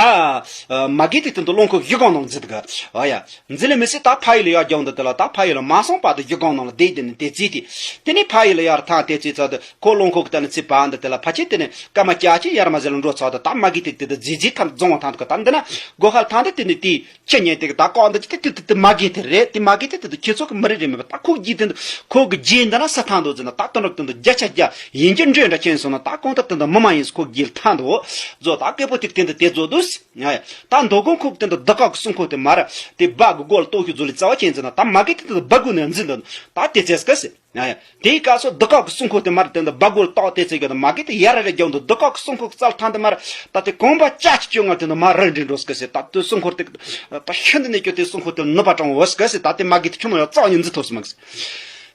མ་གི་དེ་དེ་འདི་རླངས་འཁོར་གཞི་སྒང་ནང་འཛི་དེ་ག་ཨ་ཡ། འཛི་ལེ་མི་སྲིད་ད་ཕ་ཡུལ་ལ་ཡར་རྒྱང་དེ་དེ་ལ་ད་ཕ་ཡུལ་ལ་མ་སོང་བར་དུ་གཞི་སྒང་ནང་ལ་བསྡད་དེ་ནི་དེ་བཙན་དེ། དེ་ནས་ཕ་ཡུལ་ལ་ཡར་ཐང་དེ་བཙན་ཚར་དུ་ཁོ་རླངས་འཁོར་གི་ད་ནི་ཚེ་བ་འདི་དེ་ལ་ཕ་ཆེ་དེ་ནི་སྐར་མ་ཅག་ཅི་ཡར་མ་ཟེར་ལ་འགྲོ་ཚར་དུ་ད་མ་གི་དེ་དེ་དེ་རྫི་རྫི་ཐང་རྫོང་བ་ཐང་དེ་ག་ད་འདི་ན་སྒོ་ཁ་ལ་ཐང་དེ་དེ་ནི་དེ། ཁྱེད་ཉན་དེ་གི་ད་ཀོ་འདི་ཅི་དེ་དེ་དེ་མ་གི་དེ་རེད། དེ་མ་གི་དེ་དེ་དེ་ཁྱེད་ཚོ་གི་མི་རེད་རེད་མེད་པ། ད་ཁོ་གི་དེ་ཁོ་གི་རྗེས་འདི་ན་ས་ཐང་དུ་ཟེར་ན་ད་དོན་རབ་དེ་འདི་བརྒྱ་ཆ་བརྒྱ་ཡིན་གྱི་འདྲེ་འདྲ་ཁྱེད་སོང་ན་ད་གོང་ཐབས་དེ་འདི་མི་མ་ཡིན་ཁོ་གི་རྗེས་ཐང་དུ་བཟོ། ད་རྒད་པོ་དེ་དེ་འདི་དེ་བཟོ་དུས་ཡ་ཡ་ད་མདོ་དགོན་ཁུག་དེ་འདི་བདུད་བཀག་གི་སྲུང་འཁོར་དེ་མར་དེ་སྦ་གི་སྒོ་ལ་གཏོགས་ཤུགས་བཟོ་ལས་རྩ་བ་ཅན་ཟེར་ན་ད་མ་གི་དེ་འདི་སྦ་དགོས་ནས་འཛིན་འདི་ད་དེ་ཚེ་སྐབས་སེ། ཡ་ཡ། དེའི་སྐབས་སུ་བདུད་བཀག་གི་སྲུང་འཁོར་དེ་མར་དེ་འདི་སྦ་སྒོ་ལ་བཏགས་དེ་ཚེ་གི་མ་གི་དེ་ཡར་ར་རྒྱང་དུ་བདུད་བཀག་གི་སྲུང་འཁོར་གི་རྩ་ལ་ཐང་དེ་མར་ད་དེ་གོམ་པ་ཅག་ཅིག་བཅོ་ལྔ་དེ་འདི་མར་ར་འདྲེན་འགྲོ་སྐབས་སེ། ད་དེ་སྲུང་འཁོར་དེ་ད་ཤིན་ཏུ་ནས་སྐྱོ་དེ་སྲུང་འཁོར་དེ་ནུབ་པ་དྲང་བོ་སྐབས་སེ། ད་དེ་མ་གི་དེ་ཁྱོད་ནོ་ཡང་རྩ་བ་ཉིད་འཛི་ཐོབ་སི་མ་གི་སེ།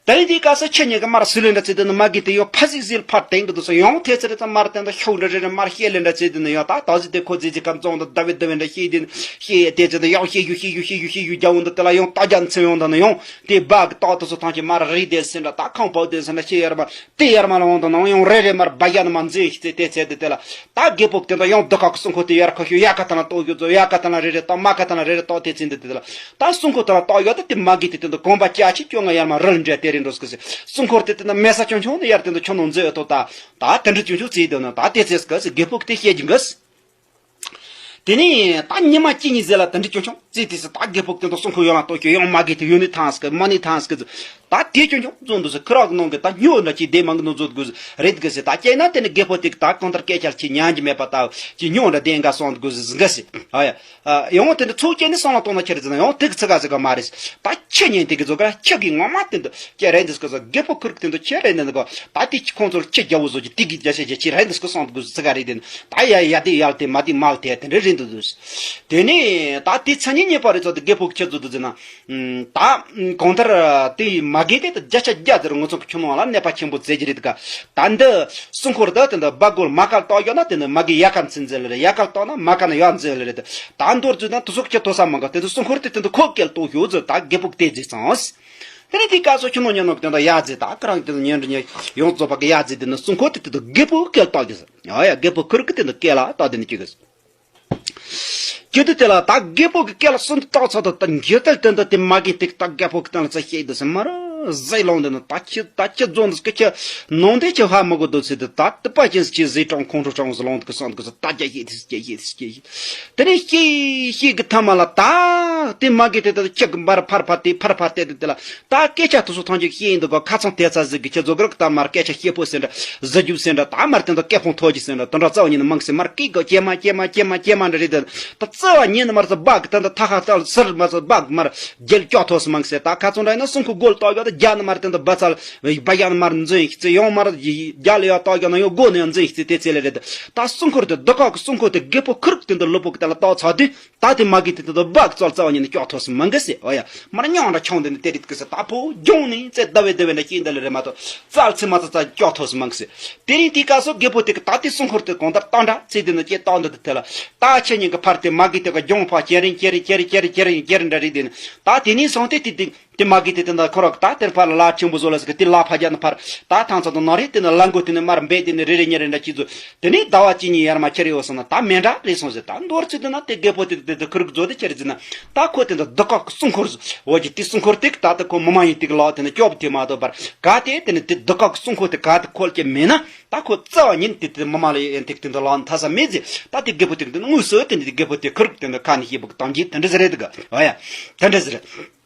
ད་ཡིན་དེའི་སྐབས་སུ་ཁྱེད་ཉིད་ཀྱི་མར་སུ་ལེན་འདྲ་ཚེ་དེ་ནི་མ་གི་དེ་ཡང་ཕ་ཟིག་ཟིལ་ཕར་དེང་གི་འདུག་སོ་ཡང་དེ་ཚེ་རེ་ཙམ་མར་དེ་འདི་ཤོག་འདྲ་རེ་རེ་མར་བཤད་ལེན་འདྲ་ཚེ་དེ་ནི་ཡང་ད་ད་ཟི་དེ་ཁོ་ཟི་ཟི་གམ་བཙོང་དུ་ད་བེ་ད་བེ་འདྲ་བཤད་དེ་ནི་བཤད་ཡ་དེ་ཚེ་དེ་ཡང་བཤད་རྒྱུ་བཤད་རྒྱུ་བཤད་རྒྱུ་བཤད་རྒྱུ་རྒྱ་བོ་འདི་དེ་ལ་ཡང་ད་རྒྱ་མཚན་ཡང་དང་ནི་ཡང་དེ་སྦ་གི་ཏོག་ཏོ་སོ་ཐང་གི་མར་རི་དེ་སེ་འདྲ་ད་ཁང་པ་དེ་སེ་འདྲ་ཤེས་ཡར་མ་དེ་ཡར་མ་ལ་འོང་དང་ནང་ཡང་རེ་རེ་མར་སྦ་རྒྱ་ནི་མ་མཛེས་ཤི་ཚེ་དེ་ཚེ་དེ་དེ་ལ་ད་རྒད་པོ་དེ་འདྲ་ཡང་བདུད་བཀག་གི་སྲུང་འཁོར་དེ་ཡར་ཁ་ཤོ་ཡ་ཁ་ཐ་ན་ཏོག་ཡོད་ཚོ་ཡ་ཁ་ཐ་ན་རེ་རེ་ཏོག་མ་ཁ་ཐ་ན་རེ་རེ་ཏོག་དེ་ཚེ་འདི་དེ་དེ་ལ་ད་སྲུང་འཁོར་དེ་ལ་ཏོག་ཡོད་ད་དེ་མ་གི་དེ་དེ་འདྲ་གོམ་པ་ཅག་ཅིག་བཅོ་ལྔ་ཡར་མ་རི་ལ་འདྲེ་དེ་རེ་འགྲོ་སྐུ་སེ་སྲུང་འཁོར་དེ་དེ་འདྲ་མེ་ས་ཆུང་ཆུང་དེ་ཡར་དེ་འདྲ་ཆུ་ནང་འཛུལ་ཡོད་དོ། ད་ད་དེ་འདྲ་ཆུང་ཆུང་ཚེ་དེ་ན་ད་དེ་ཚེ་སྐུ་སེ་རྒད་པོ་གི་དེ་བཤད་ཀྱི་འགུ་སེ། དེ་ནས་ད་ཉི་མ་གཅིག་གཉིས་ཟེར་ལ་དེ་འདྲ་ཆུང་ཆུང་བརྩིས་ཏེ་ཟེར། ད་རྒད་པོ་དེ་ཚོ་སྲུང་འཁོར་ཡོང་ལ་གཏོགས་ཁྱོད་ཡོང་མ་གི་དེ་ཡོང་ནི་ཐང་སྐད་མ་ནི་ཐང་སྐད་ཟེར། ད་དེ་ཆུང་ཆུང་བཟོ་འདུག་ཟེར། ཁི་རག་གི་ནང་གི་ད་སྨྱོ་འདྲ་ཅིག་བསྡད་མང་གི་ནོ་བཟོ་དགོས་རེད་གི་ཟེར། ད་སྐྱེས་ན་དེ་ནི་རྒད་པོ་དེ་གི་ད་གང་ལྟར་སྐད་ཆ་ཅིག་ཉན་གྱི་མེད་པ་ད་ཅིག་སྨྱོ་འདྲ་བསྡད་འགའ་སོང་དགོས་ཟེར་གི་ཟེར། ཨ་ཡ། ཡང་དེ་འདྲ་ཚོགས་སྐྱེས་ནི་སོང་ལ་གཏོང་ན་ཁྱེད་རེད་ཟེར་ན་ཡང་དེ་གི་ཚི་ག་ཟེར་གི་མ་རེད། ད་ཁྱི་ཉན་དེ་གི་བཟོ་ག་ཁྱི་གི་ངོ་མ་དེ་འདུག་ཁྱེད་རེད་འདུག་ཟེར་གི་ཟེར། རྒད་པོ་ཁུར་གི་དེ་འདུག་ཁྱེད་རེད་འདུག་ག་ད་དེ་ཁྱི་ཁོང་ཚོར་ཁྱི་རྒྱ་བོ་བཟོ་གི་དེ་གི་རྒྱ་ཆེ་རྒྱ་ཆེ་རེད་འདུག་ཟེར་གི་སོང་དགོས་ཟེར་ག་རེད་དེ། ད་ཡ་ཡ་དེ་ཡལ་དེ་མ་དེ་མལ་དེ་དེ་འདྲ་རེད་འདུག་ཟེར། དེ་ནས་ད་དེ་ཚ་ཉིན་གཉིས་པ་རེད་ཚོ་དེ་རྒད་པོ་ཁྱེད་ཚོ་དུ་ཟེར་ན། ད་གང་ལྟར་དེ་མ་གི་དེ་ད་བརྒྱ་ཆ་བརྒྱ་དེར་ང་ཚོ་གི་ཁྱོད་ནང་ལ་གནས་པ་ཆེན་པོ་མཛད་ཀྱི་རེད་ག་ད་འདི་སྲུང་འཁོར་ད་དེ་འདི་སྦ་སྒོར་མ་ཁ་ལ་གཏོགས་ཡོད་ན་དེ་ནི་མ་གི་ཡ་ཁ་མཚན་མཛད་ལེ་རེད། ཡ་ཁ་ལ་གཏོགས་ན་མ་ཁ་ན་ཡ་མཛད་ལེ་རེད། ད་མདོར་བསྡུས་ན་དུ་སོག་ཁྱེད་དོ་ས་མ་ག་དེ་ཚོ་སྲུང་འཁོར་དེ་དེ་འདི་ཁོ་སྐད་གཏོགས་ཡོད་ཟེར། ད་རྒད་པོ་དེ་ཟེར་ཙང་། དེ་ནས་དེའི་སྐབས་སུ་ཁྱོད་ནོ་ཉོན་ནོ་གི་དེ་འདྲ་ཡ་ཟེར་ད་ཁོ་རང་གི་དེ་ཉོན་འདྲི་ཉོན་ཡོངས་རྫོགས་པ་གི་ཡ་ཟེར་དེ་ནི་སྲུང་འཁོར་དེ་དེ་དུ་རྒད་པོ་སྐད་བཏགས་གི་ཟེར། ཨ་ཡ་རྒད་པོ་ཁུར་གི་དེ་འདུག་སྐད་ལ་བཏགས་དེ་ནི་ཅི་གི་ཟེར། ཁྱོད་དེ་དེ་ལ་ད་རྒད་པོ་གི་སྐད་ལ་སུན་བཏགས་ཚོད་དུ་ད་འགྱོད་དལ་དེ་འདུག་དེ་མ་གི་དེ་ད་རྒད་པོ་གི་སྟེང་ལ་ཚ་ཤེས་དུ་ཟེར་མ་ར་ཟེ་ལོང་དེ་ནི་ད་ཁྱི་ད་ཁྱི་རྫོང་དུ་སྐད་ཁྱི་ནང་དེ་ཁྱི་ཧ་མི་གོ་དུ་ཟེར་དུ་ད་དུ་པ་ཅན་ཟེར་ཁྱི་ཟེ་གྲོང་ཁོང་ཁྲོ་གྲོང་ཟེར་ལོང་དུ་གི་སོང་དུ་གི་ཟེར་ད་རྒྱ་ཤེས་དེ་ཟེར་རྒྱ་ཤེས་དེ་ཟེར་རྒྱ་ཤེས། དེ་ནས་ཤེས་ཤེས་ཀྱི་ཐ་མ་ལ་ད་དེ་མ་གི་དེ་ད་ཁྱི་གི་འབར་ཕར་ཕར་དེ་ཕར་ཕར་དེ་དེ་དེ་ལ་ད་སྐད་ཆ་དུ་སུ་ཐང་ཅིག་ཤེས་ཡིན་འདུག་ག་ཁ་ཚང་དེ་ཚ་ཟིག་གི་ཁྱི་རྫོགས་གི་རིགས་ད་མར་སྐད་ཆ་ཤེས་པོ་ཟེར་འདྲ་གཟི་རྒྱུ་ཟེར་འདྲ་ད་མར་དེ་ད་སྐད་ཕོང་ཐོག་ཅིག་ཟེར་འདྲ་དེ་འདྲ་རྩ་བ་ཉིད་ནས་མང་སེ་མར་སྐད་གོ་ཀྱེ་མ་ཀྱེ་མ་ཀྱེ་མ་ཀྱེ་མ་འདྲ་རེད་དེ་ད་རྩ་བ་ཉིད་ནས་མར་ཚ་སྦག་གི་ད་ད་ཐ་ཁ་ཚ་ལ་སིར་མར་ཚ་སྦག་མར་རྒྱལ་སྐྱོག་ཐོག་སུ་མང་སེ་ད་ཁ་ཚང་འདྲ་ཡིན་ན་སྲུང་ཁུ་སྒོལ་ཏོག་ག་ད་རྒྱ་ནས་མར་དེ་ད་སྦ་ཚ་ལ་སྦ་རྒྱ་ནས་མར་འཛིན་ཡིན་ཚེ་ཡང་མར་རྒྱ་ལ་ཡ་ཏོག་ག་ན་ཡང་སྒོ་ནས་ཡང་འཛིན་ཡིན་ཚེ་དེ་ཚེ་ལ་རེད་དེ་ད་སྲུང་ཁུར་དེ་རྡོ་ཁོག་གི་སྲུང་ཁུར་དེ་རྒད་པོ་ཁུར་གི་དེ་ད་ལུ་པོ་གི་ད་ལ་ཏོག་ཚ་དུས། ད་དེ་མ་གི་དེ་དེ་དོ་སྦག་ཙོལ་ཙོལ་ཉིན་ནི་ཀྱོག་ཐོས་སུ་མང་གི་སེ་ཨོ་ཡ། མར་མྱོང་ར་ཆུང་དེ་ནི་དེ་རིགས་ཀྱི་སེ་ད་ཕོ་ལྗོངས་ནི་ཙེ་ད་བེ་དེ་བེ་འདྲ་ཅི་འདི་ལ་རེ་མ་ཐོ་ཙལ་ཚི་མ་ཙ་ཙ་ཀྱོག་ཐོས་སུ་མང་གི་སེ། དེ་རིང་དེའི་སྐབས་སུ་རྒད་པོ་དེ་གི་ད་དེ་སྲུང་འཁོར་དེ་གོང་ལྟར་བཏང་འདྲ་ཚེ་དེ་ནི་ཅེ་བཏང་འདི་དེ་དེ་ལ་ད་ཁྱེད་ཉིན་གི་ཕར་དེ་མ་གི་དེ་གི་ལྗོངས་ཕ་ཁྱེད་རིང་ཁྱེད་རིང་ཁྱེད་རིང་ཁྱེད་རིང་ཁྱེད་རིང་འདྲ་རེད་དེ་ནི་ད་དེ་ནི་སོང་སྟེ་དེ་དེ། དེ་མ་གི་དེ་དེ་འདྲ་ཁོ་ར་ད་དེར་ཕར་ལ་ལ་ཆེན་པོ་བཟོ་ལ་ཟེར་གི་དེ་ལ་ཕ་རྒྱ་ནི་ཕར་ད་ཐང་ཚ་དང་ནང་རེད་དེ་ནི་ལ་མགོ་དེ་ནི་མར་འབད་དེ་ནི་རེ་རེ་ཉེ་རེ་འདྲ་ཅི་ཚོ་དེ་ནི་ཟླ་བ་གཅིག་གཉིས་ཡར་མ་ཁྱེར་ཡོད་སོང་ན་ད་མེ་འདྲ་རེད་སོང་ཟེར་ད་མདོར་ཚིག་དེ་ན་དེ་རྒད་པོ་དེ་དེ་དེ་ཁུར་གི་བཟོ་དེ་ཁྱེར་ཟེར་ན་ད་ཁོ་དེ་འདྲ་བདུད་བཀག་གི་སྲུང་འཁོར་འོ་ཀྱི་དེ་སྲུང་འཁོར་དེ་གི་ད་དེ་ཁོ་མི་མ་ཡིན་དེ་གི་ལག་དེ་ནི་སྐྱོབ་དེ་མ་གཏོགས་པར་ག་དེ་དེ་ནི་དེ་བདུད་བཀག་གི་སྲུང་འཁོར་དེ་ག་དེ་ཁོལ་ཀྱི་མེད་ན་ད་ཁོ་རྩ་བ་ཉིད་དེ་དེ་མི་མ་ལ་ཡོད་ཡན་དེ་དེ་འདྲ་ལག་ཐ་ས་མེད་ཟེར་ད་དེ་རྒད་པོ་དེ་གི་དེ་ནི་དངོས་སུ་དེ་ནི་དེ་རྒད་པོ་དེ་ཁུར་གི་དེ་འདྲ་ཁ་ནས་ཤེས་པོ་གི་གཏམ་རྒྱུད་དེ་འདྲ་ཟེར་རེད་དེ་གི་ཨོ་ཡ་དེ་འདྲ་ཟེར།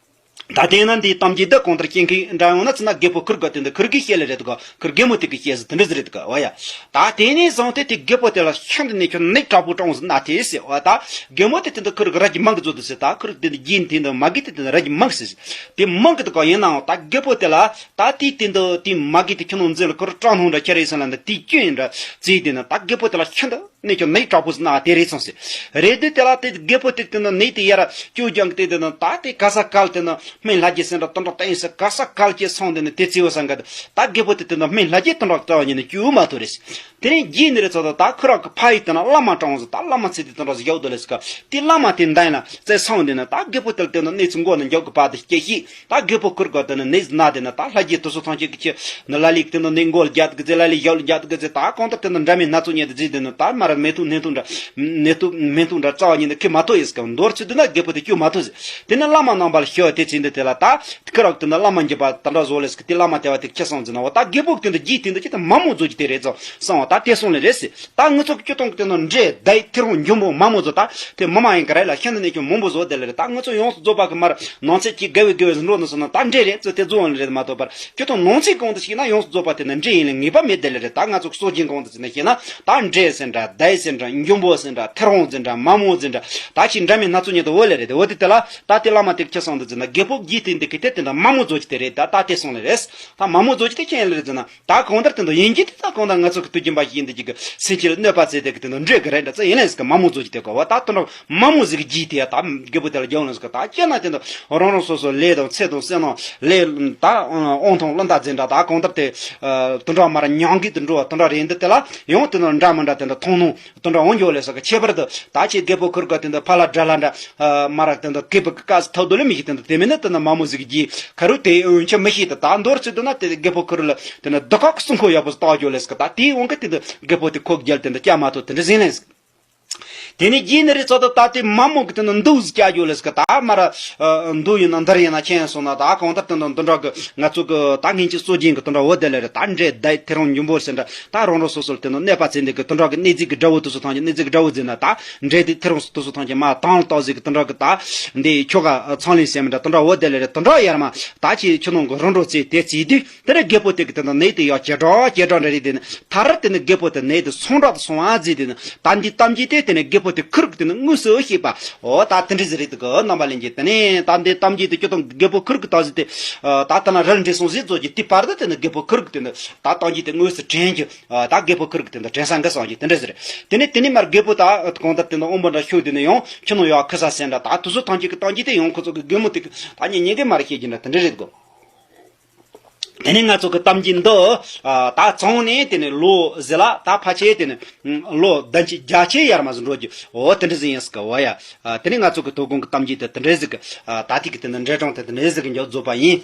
ད་དེ་ན་འདིའི་གཏམ་རྒྱུད་འདི་གང་ལྟར་སྐྱེ་མཁན་འདྲ་ཡོང་ན་ཚེ་ན་རྒད་པོ་ཁུར་དགོས་དེ་འདི་ཁུར་གིས་བཤད་ལེ་རེད་དགོ་ཁུར་རྒན་མོ་དེ་གིས་བཤད་ཟེར་དེ་འདྲ་ཟེར་རེད་དགོ་བ་ཡ། ད་དེ་ནས་བཟུང་སྟེ་དེ་རྒད་པོ་དེ་ལ་ཤིན་ཏུ་ནས་ཁྱོད་ནད་དྲག་པོ་སྐྲངས་ཟེར་ན་དེ་ཟེར་བ་ད་རྒན་མོ་དེ་དེ་འདི་ཁུར་གི་ར་གི་མང་གི་བཟོ་དུ་ཟེར་ད་ཁུར་དེ་འདི་རྒྱུན་དེ་འདི་མ་གི་དེ་དེ་ར་གི་མང་ཟེར་དེ་མང་གི་དགོ་ཡིན་ནའང་ད་རྒད་པོ་དེ་ལ་ད་དེ་དེ་འདི་དེ་མ་གི་དེ་ཁྱོད་ནང་འཛིན་ལ་ཁུར་སྐྲག་སྣང་འདྲ་ཁྱེར་ཡིན་ཟེར་ལ་འདི་དེ་སྐྱོན་ཡིན་འདྲ་ཟེར་དེ་ན་ད་རྒད་པོ་དེ་ལ་ཤིན་ཏུ། ནས་ཀྱང་ནད་དྲག་པོ་ཟིན་ན་དེ་རེད་སོང་ཟེར། རེད་དུས་དེ་ལ་དེ་རྒད་པོ་དེ་དེ་ན་ནད་དེ་ཡར་བཅོས་ཀྱང་དེ་དེ་ན་ད་དེ་ག་ས་གལ་དེ་ན་སྨན་ལྷ་རྒྱལ་ཟིན་འདྲ་དོན་འདྲ་བསྟན་ཟེར་ག་ས་གལ་གྱི་སོང་དེ་ནི་དེ་རྩིས་བ་སང་ག་དེ་ད་རྒད་པོ་དེ་དེ་ན་སྨན་ལྷ་རྒྱལ་དོན་འདྲ་བསྟན་བ་ཉིད་ནི་བཅོས་མ་ཐུབ་རེད་ཟེར། དེ་རིང་རྗེས་ནི་རེད་ཚོ་ད་ད་ཁོ་རང་གི་ཕ་ཡི་དེ་ན་བླ་མ་དྲངས་ཟེར་ད་བླ་མ་ཚེ་དེ་དོན་འདྲ་ཟེར་ཡག་དོ་ལེ་ཟེར་ག་དེ་བླ་མ་དེ་འདན་ལ་བཙལ་སོང་དེ་ན་ད་རྒད་པོ་དེ་ལ་དེ་ན་གནས་ཚུལ་མགོ་ནས་མགྱོགས་གི་པ་དེ་སྐྱེ་ཤི། ད་རྒད་པོ་ཁུར་ག་དེ་ནི་ནི་ན་དེ་ནི་ད་ལྷ་རྒྱལ་དུ་སུ་ཐང་ཆེ་གི་ཆེ་ནི་ལ་ལིག་དེ་ནི་ནི་མགོ་ལ་རྒྱ་དུ་གི་ཟེ་ལ་ལི་ཡག་ལ་རྒྱ་དུ་གི་ཟེ་ད་གང་ལྟར་དེ་ནི་འདྲ་མིན་སྣ་ཚོགས་ཉེ་དུ་ཟེ་དེ་ནི་ད་མ་ར་མེ་ཐུག་ནེ་ཐུག་འདྲ་ནེ་ཐུག་མེ་ཐུག་འདྲ་རྩ་བ་ཉིད་ནི་ཁི་མ་ཐོ་ཡིས་ག་མདོར་ཚུལ་དེ་ན་རྒད་པོ་དེ་སྐྱུ་མ་ཐོ་ཟེ་དེ་ནི་བླ་མ་རྣམ་པ་ལ་ཤོད་དེ་ཚིན་དེ་དེ་ལ་ད་ཁུར་ག་དེ་ནི་བླ་མ་འགྱུར་པ་ད་འདྲ་བཟོ་ལེ་ཟེར་གི་དེ་བླ་མ་དེ་བ་དེ་ཁྱེར་སོང་ཟེ་ན་བ་ད་རྒད་པོ་དེ་ནི་རྒྱུད་དེ་ནི་ཅི་ད་མ་མོ་བཟོ་གི་དེ་རེད་ཙང་སང་བ་ད་དེ་སོང་ལེ་རེད་ཟེ། ད་ང་ཚོ་གི་སྤྱི་སྟོང་གི་དེ་ནང་འདྲེ་བདའི་ཐེ་རོང་འཇུམ་པོ་མ་མོ་ཚོ་ད་དེ་མི་མ་ཡིན་ག་རེ་ལ་ཤིན་ཏུ་ནས་ཀྱང་མང་པོ་བཟོ་དེ་ལ་རེད། ད་ང་ཚོ་ཡོངས་སུ་རྫོགས་པ་གི་མར་ནང་ཚེ་གཅིག་དགའ་བའི་དགའ་བའི་འགྲོ་ནི་སོང་ན་ད་འདྲེ་རེད་ཚོ་དེ་རྫོགས་ལ་རེད་མ་གཏོགས་པར་སྤྱི་སྟོང་ནང་ཚེ་གང་དུ་ཞིག་ན་ཡོངས་སུ་རྫོགས་པ་དེ་ནི་འདྲེ་ཡིན་ལ་ངེས་པ་མེད་དེ་ལ་རེད། ད་ང་ཚོ་གི་སྲོལ་རྒྱུན་གང་དུ་ཞིག་ན་ཤེས་ན་ད་འདྲེ་ཟེར་འདྲ་བདའི་ཟེར་འདྲ་འཇུམ་པོ་ཟེར་འདྲ་ཐེ་རོང་ཟེར་འདྲ་མ་མོ་ཟེར་འདྲ་ད་ཅི་འདྲ་མིན་སྣ་ཚོགས་ཉིད་དུ་འོ་ལེ་རེད། དེ་འོ་དེ་དེ་ལ་ད་དེ་བླ་མ་དེ་ཁྱེར་སོང་དུ་ཟེར་ན་རྒད་པོ་རྒྱུད་དེ་འདི་གི་དེ་དེ་འདྲ་མ་མོ་བཟོ་གི་དེ་རེད། ད་ད་དེ་སོང་ལེ་རེད། ད་མ་མོ་བཟོ་གི་དེ་ཁྱེད་ཡིན་ལེ་རེད་ཟེར་ན། ད་གང་ལྟར་དེ་འདྲ་ཡིན་གྱི་དེ་ད་གང་ལྟར་ང་ཚོ་གི་དུས་རྒྱུན་པ་ཞིག་ཡིན་དེ་ཅིག་གི་སེམས་ཅན་ལ་གནོད་པ་བྱེད་དེ་གི་དེ་འདྲ་འདྲེ་གི་རེད་འདྲ་ཚེ་ཡིན་ལས་ཟིག་གི་མ་མོ་བཟོ་གྱི་དེ་གོ་བ་ད་དེ་འདྲ་མ་མོ་ཟིག་གི་རྒྱུད་དེ་ཡ་ད་རྒད་པོ་དེ་ལ་རྒྱག་ལ་ཟིག་གི་ད་སྤྱིར་ན་དེ་འདྲ་རང་རང་སོ་སོ་ལས་དང་ཚེ་དང་བསོད་ནམས་ལས་ད་དབང་ཐང་བློ་འདའ་འཛིན་འདྲ་ད་གང་ལྟར་དེ་དེ་འདྲ་མ་ར་མྱང་གི་དེ་འགྲོ་བ་དེ་འདྲ་རེད་འདི་དེ་ལ་ཡང་དེ་འདྲ་འདྲ་མི་འདྲ་དེ་འདྲ་མཐོང་སྣང་དེ་འདྲ་འོང་འགྱོ་ལས་ཟིག་གི་ཁྱད་པར་དུ་ད་ཁྱེད་རྒད་པོ་ཁུར་ག་དེ་འདྲ་ཕ་ལ་དགྲ་ལ་འདྲ། མ་ར་དེ་འདྲ་སྐེད་པ་གི་ཀ་ས་ཐབ་རྡོ་ལ་མི་ཤེས། དེ་འདྲ་དེ་མིན་ན་དེ་འདྲ་མ་མོ་ཟིག་གི་ཁ་རུ་དེ་འོན་ཆ་མི་ཤེས། དེ་ད་མདོར་ཚུལ་དུ་ན་དེ་རྒད་པོ་ཁུ་རུ་ལ་དེ་འདྲ་བདུད་བཀག་གི་སྲུང་འཁོར་ཡག་པོ་ཟིག་བཏགས་རྒྱུ་ལས་ཀ་ད་དེའི་དབང་གིས་དེ་འདྲ་རྒད་པོ་དེ་ཁོག་རྒྱལ་དེ་འདྲ་སྐྱ་མ་ཐོ་དེ་འདྲ་ཟིན་ལས་ཟིག་དེ་ནས་རྗེས་ནས་རི་ཚོ་དུ་ད་དེ་མ་མོ་གི་དེ་འདྲ་འདུག་ཟིག་སྐྱ་རྒྱུ་ལས་ཀ་ད་མ་ར་འདུག་ཡིན་ན་འདིར་ཡིན་ན་ཁྱེད་སོང་ན་ད་གང་ལྟར་དེ་འདྲ་འདི་འདྲ་གི་ང་ཚོ་གི་ད་སྔན་གྱི་སྲོལ་རྒྱུན་གི་དེ་འདྲ་འོ་དེ་ལས་རེད། ད་འདྲེ་བདའ་ཐེ་རོང་འཇུམ་པོ་ཟེར་འདྲ་ད་རང་རང་སོ་སོར་དེ་འདྲ་གནོད་པ་བྱེད་འདི་གི་དེ་འདྲ་གི་གནས་ཚིག་གི་དགྲ་བོ་དེ་ཚོ་ཐང་གི་གནས་ཚིག་གི་དགྲ་བོ་ཟེར་ན་ད་འདྲེ་དེ་ཐེ་རོང་སོ་དེ་ཚོ་ཐང་གི་མ་དང་ལྟ་ཟིག་གི་དེ་འདྲ་གི་ད་འདི་ཁྱོ་ག་ཚང་ལིན་ཟེར་མི་འདྲ་དེ་འདྲ་འོ་དེ་ལས་རེད། དེ་འདྲ་ཡར་མ་ད་ཅི་ཁྱོ་ནང་གི་རང་འགྲོ་ཚེ་དེ་བྱེད་དུས་དེ་རེད། རྒད་པོ་དེ་གི་དེ་འདྲ་ནད་དེ་ཡག་ཇེ་དྲག་ཇེ་དྲག་འདྲ་རེད། དེ་ནི་ཐ་ར་དེ་ནི་རྒད་པོ་དེ་ནད་དེ་སོང་དྲག་ཏུ་སོང་ཨ་ཟེར། དེ་ནི་ད་འདི་གཏམ་རྒྱུད་དེ་དེ་ནི་རྒད་པོ་དེ་ཁུར་གི་དེ་ནི་དངོས་སུ་ཤེས་པ་འོ་ད་དེ་འདྲ་ཟིག་རེད། དེ་གི་རྣམ་པ་ལེན་གྱི་དེ་ནི་ད་འདི་གཏམ་རྒྱུད་དེ་ཁྱོད་དང་རྒད་པོ་ཁུར་གི་ད་ཟིག་དེ་ད་ལྟ་ན་རལ་འདྲེ་སོང་ཟིག་ཚོ་གྱི་དེ་བར་དུ་དེ་ནི་རྒད་པོ་ཁུར་གི་དེ་ནི་ད་གཏམ་རྒྱུད་དེ་དངོས་སུ་དྲན་གྱི་ད་རྒད་པོ་ཁུར་གི་དེ་ནི་དྲན་ས་འགའ་སོང་གྱི་དེ་འདྲ་ཟིག་རེད། དེ་ནི་དེ་ནི་མར་རྒད་པོ་ད་གང་ལྟར་དེ་ནི་དབང་པོ་འདྲ་ཤོད་དེ་ནི་ཡང་ཁྱོད་ནང་ཡག་ཁུ་ས་ཟེར་འདྲ་ད་དུ་སུ་ཐང་ཅིག་གི་གཏམ་རྒྱུད་དེ་ཡང་ཁོ་ཚོ་གི་རྒན་མོ་དེ་གི་ད་ཉིན་ཉིན་གི་མར་ཤེས་ཀྱི་འདྲ་དེ་འདྲ་རེད་གོ། དེ་ནས་ང་ཚོ་གི་གཏམ་རྒྱུད་འདི་ད་ཚང་ནས་དེ་ནས་ལོ་ཟེར་ལ་ད་ཕལ་ཆེར་དེ་ནས་ལོ་བདུན་ཅུ་བརྒྱད་ཅུ་ཡར་མར་ཟིག་འགྲོ་རྒྱུ་འོ་དེ་འདྲ་ཟིག་ཡིན་ཟེར་གི་འོ་ཡ། དེ་ནས་ང་ཚོ་གི་དོ་དགོང་གི་གཏམ་རྒྱུད་དེ་དེ་འདྲ་ཟིག་གི་ད་ཐིག་གི་དེ་ནས་འབྲེལ་གྲོང་དེ་དེ་འདྲ་ཟིག་གི་མཇུག་རྫོགས་པ་ཡིན།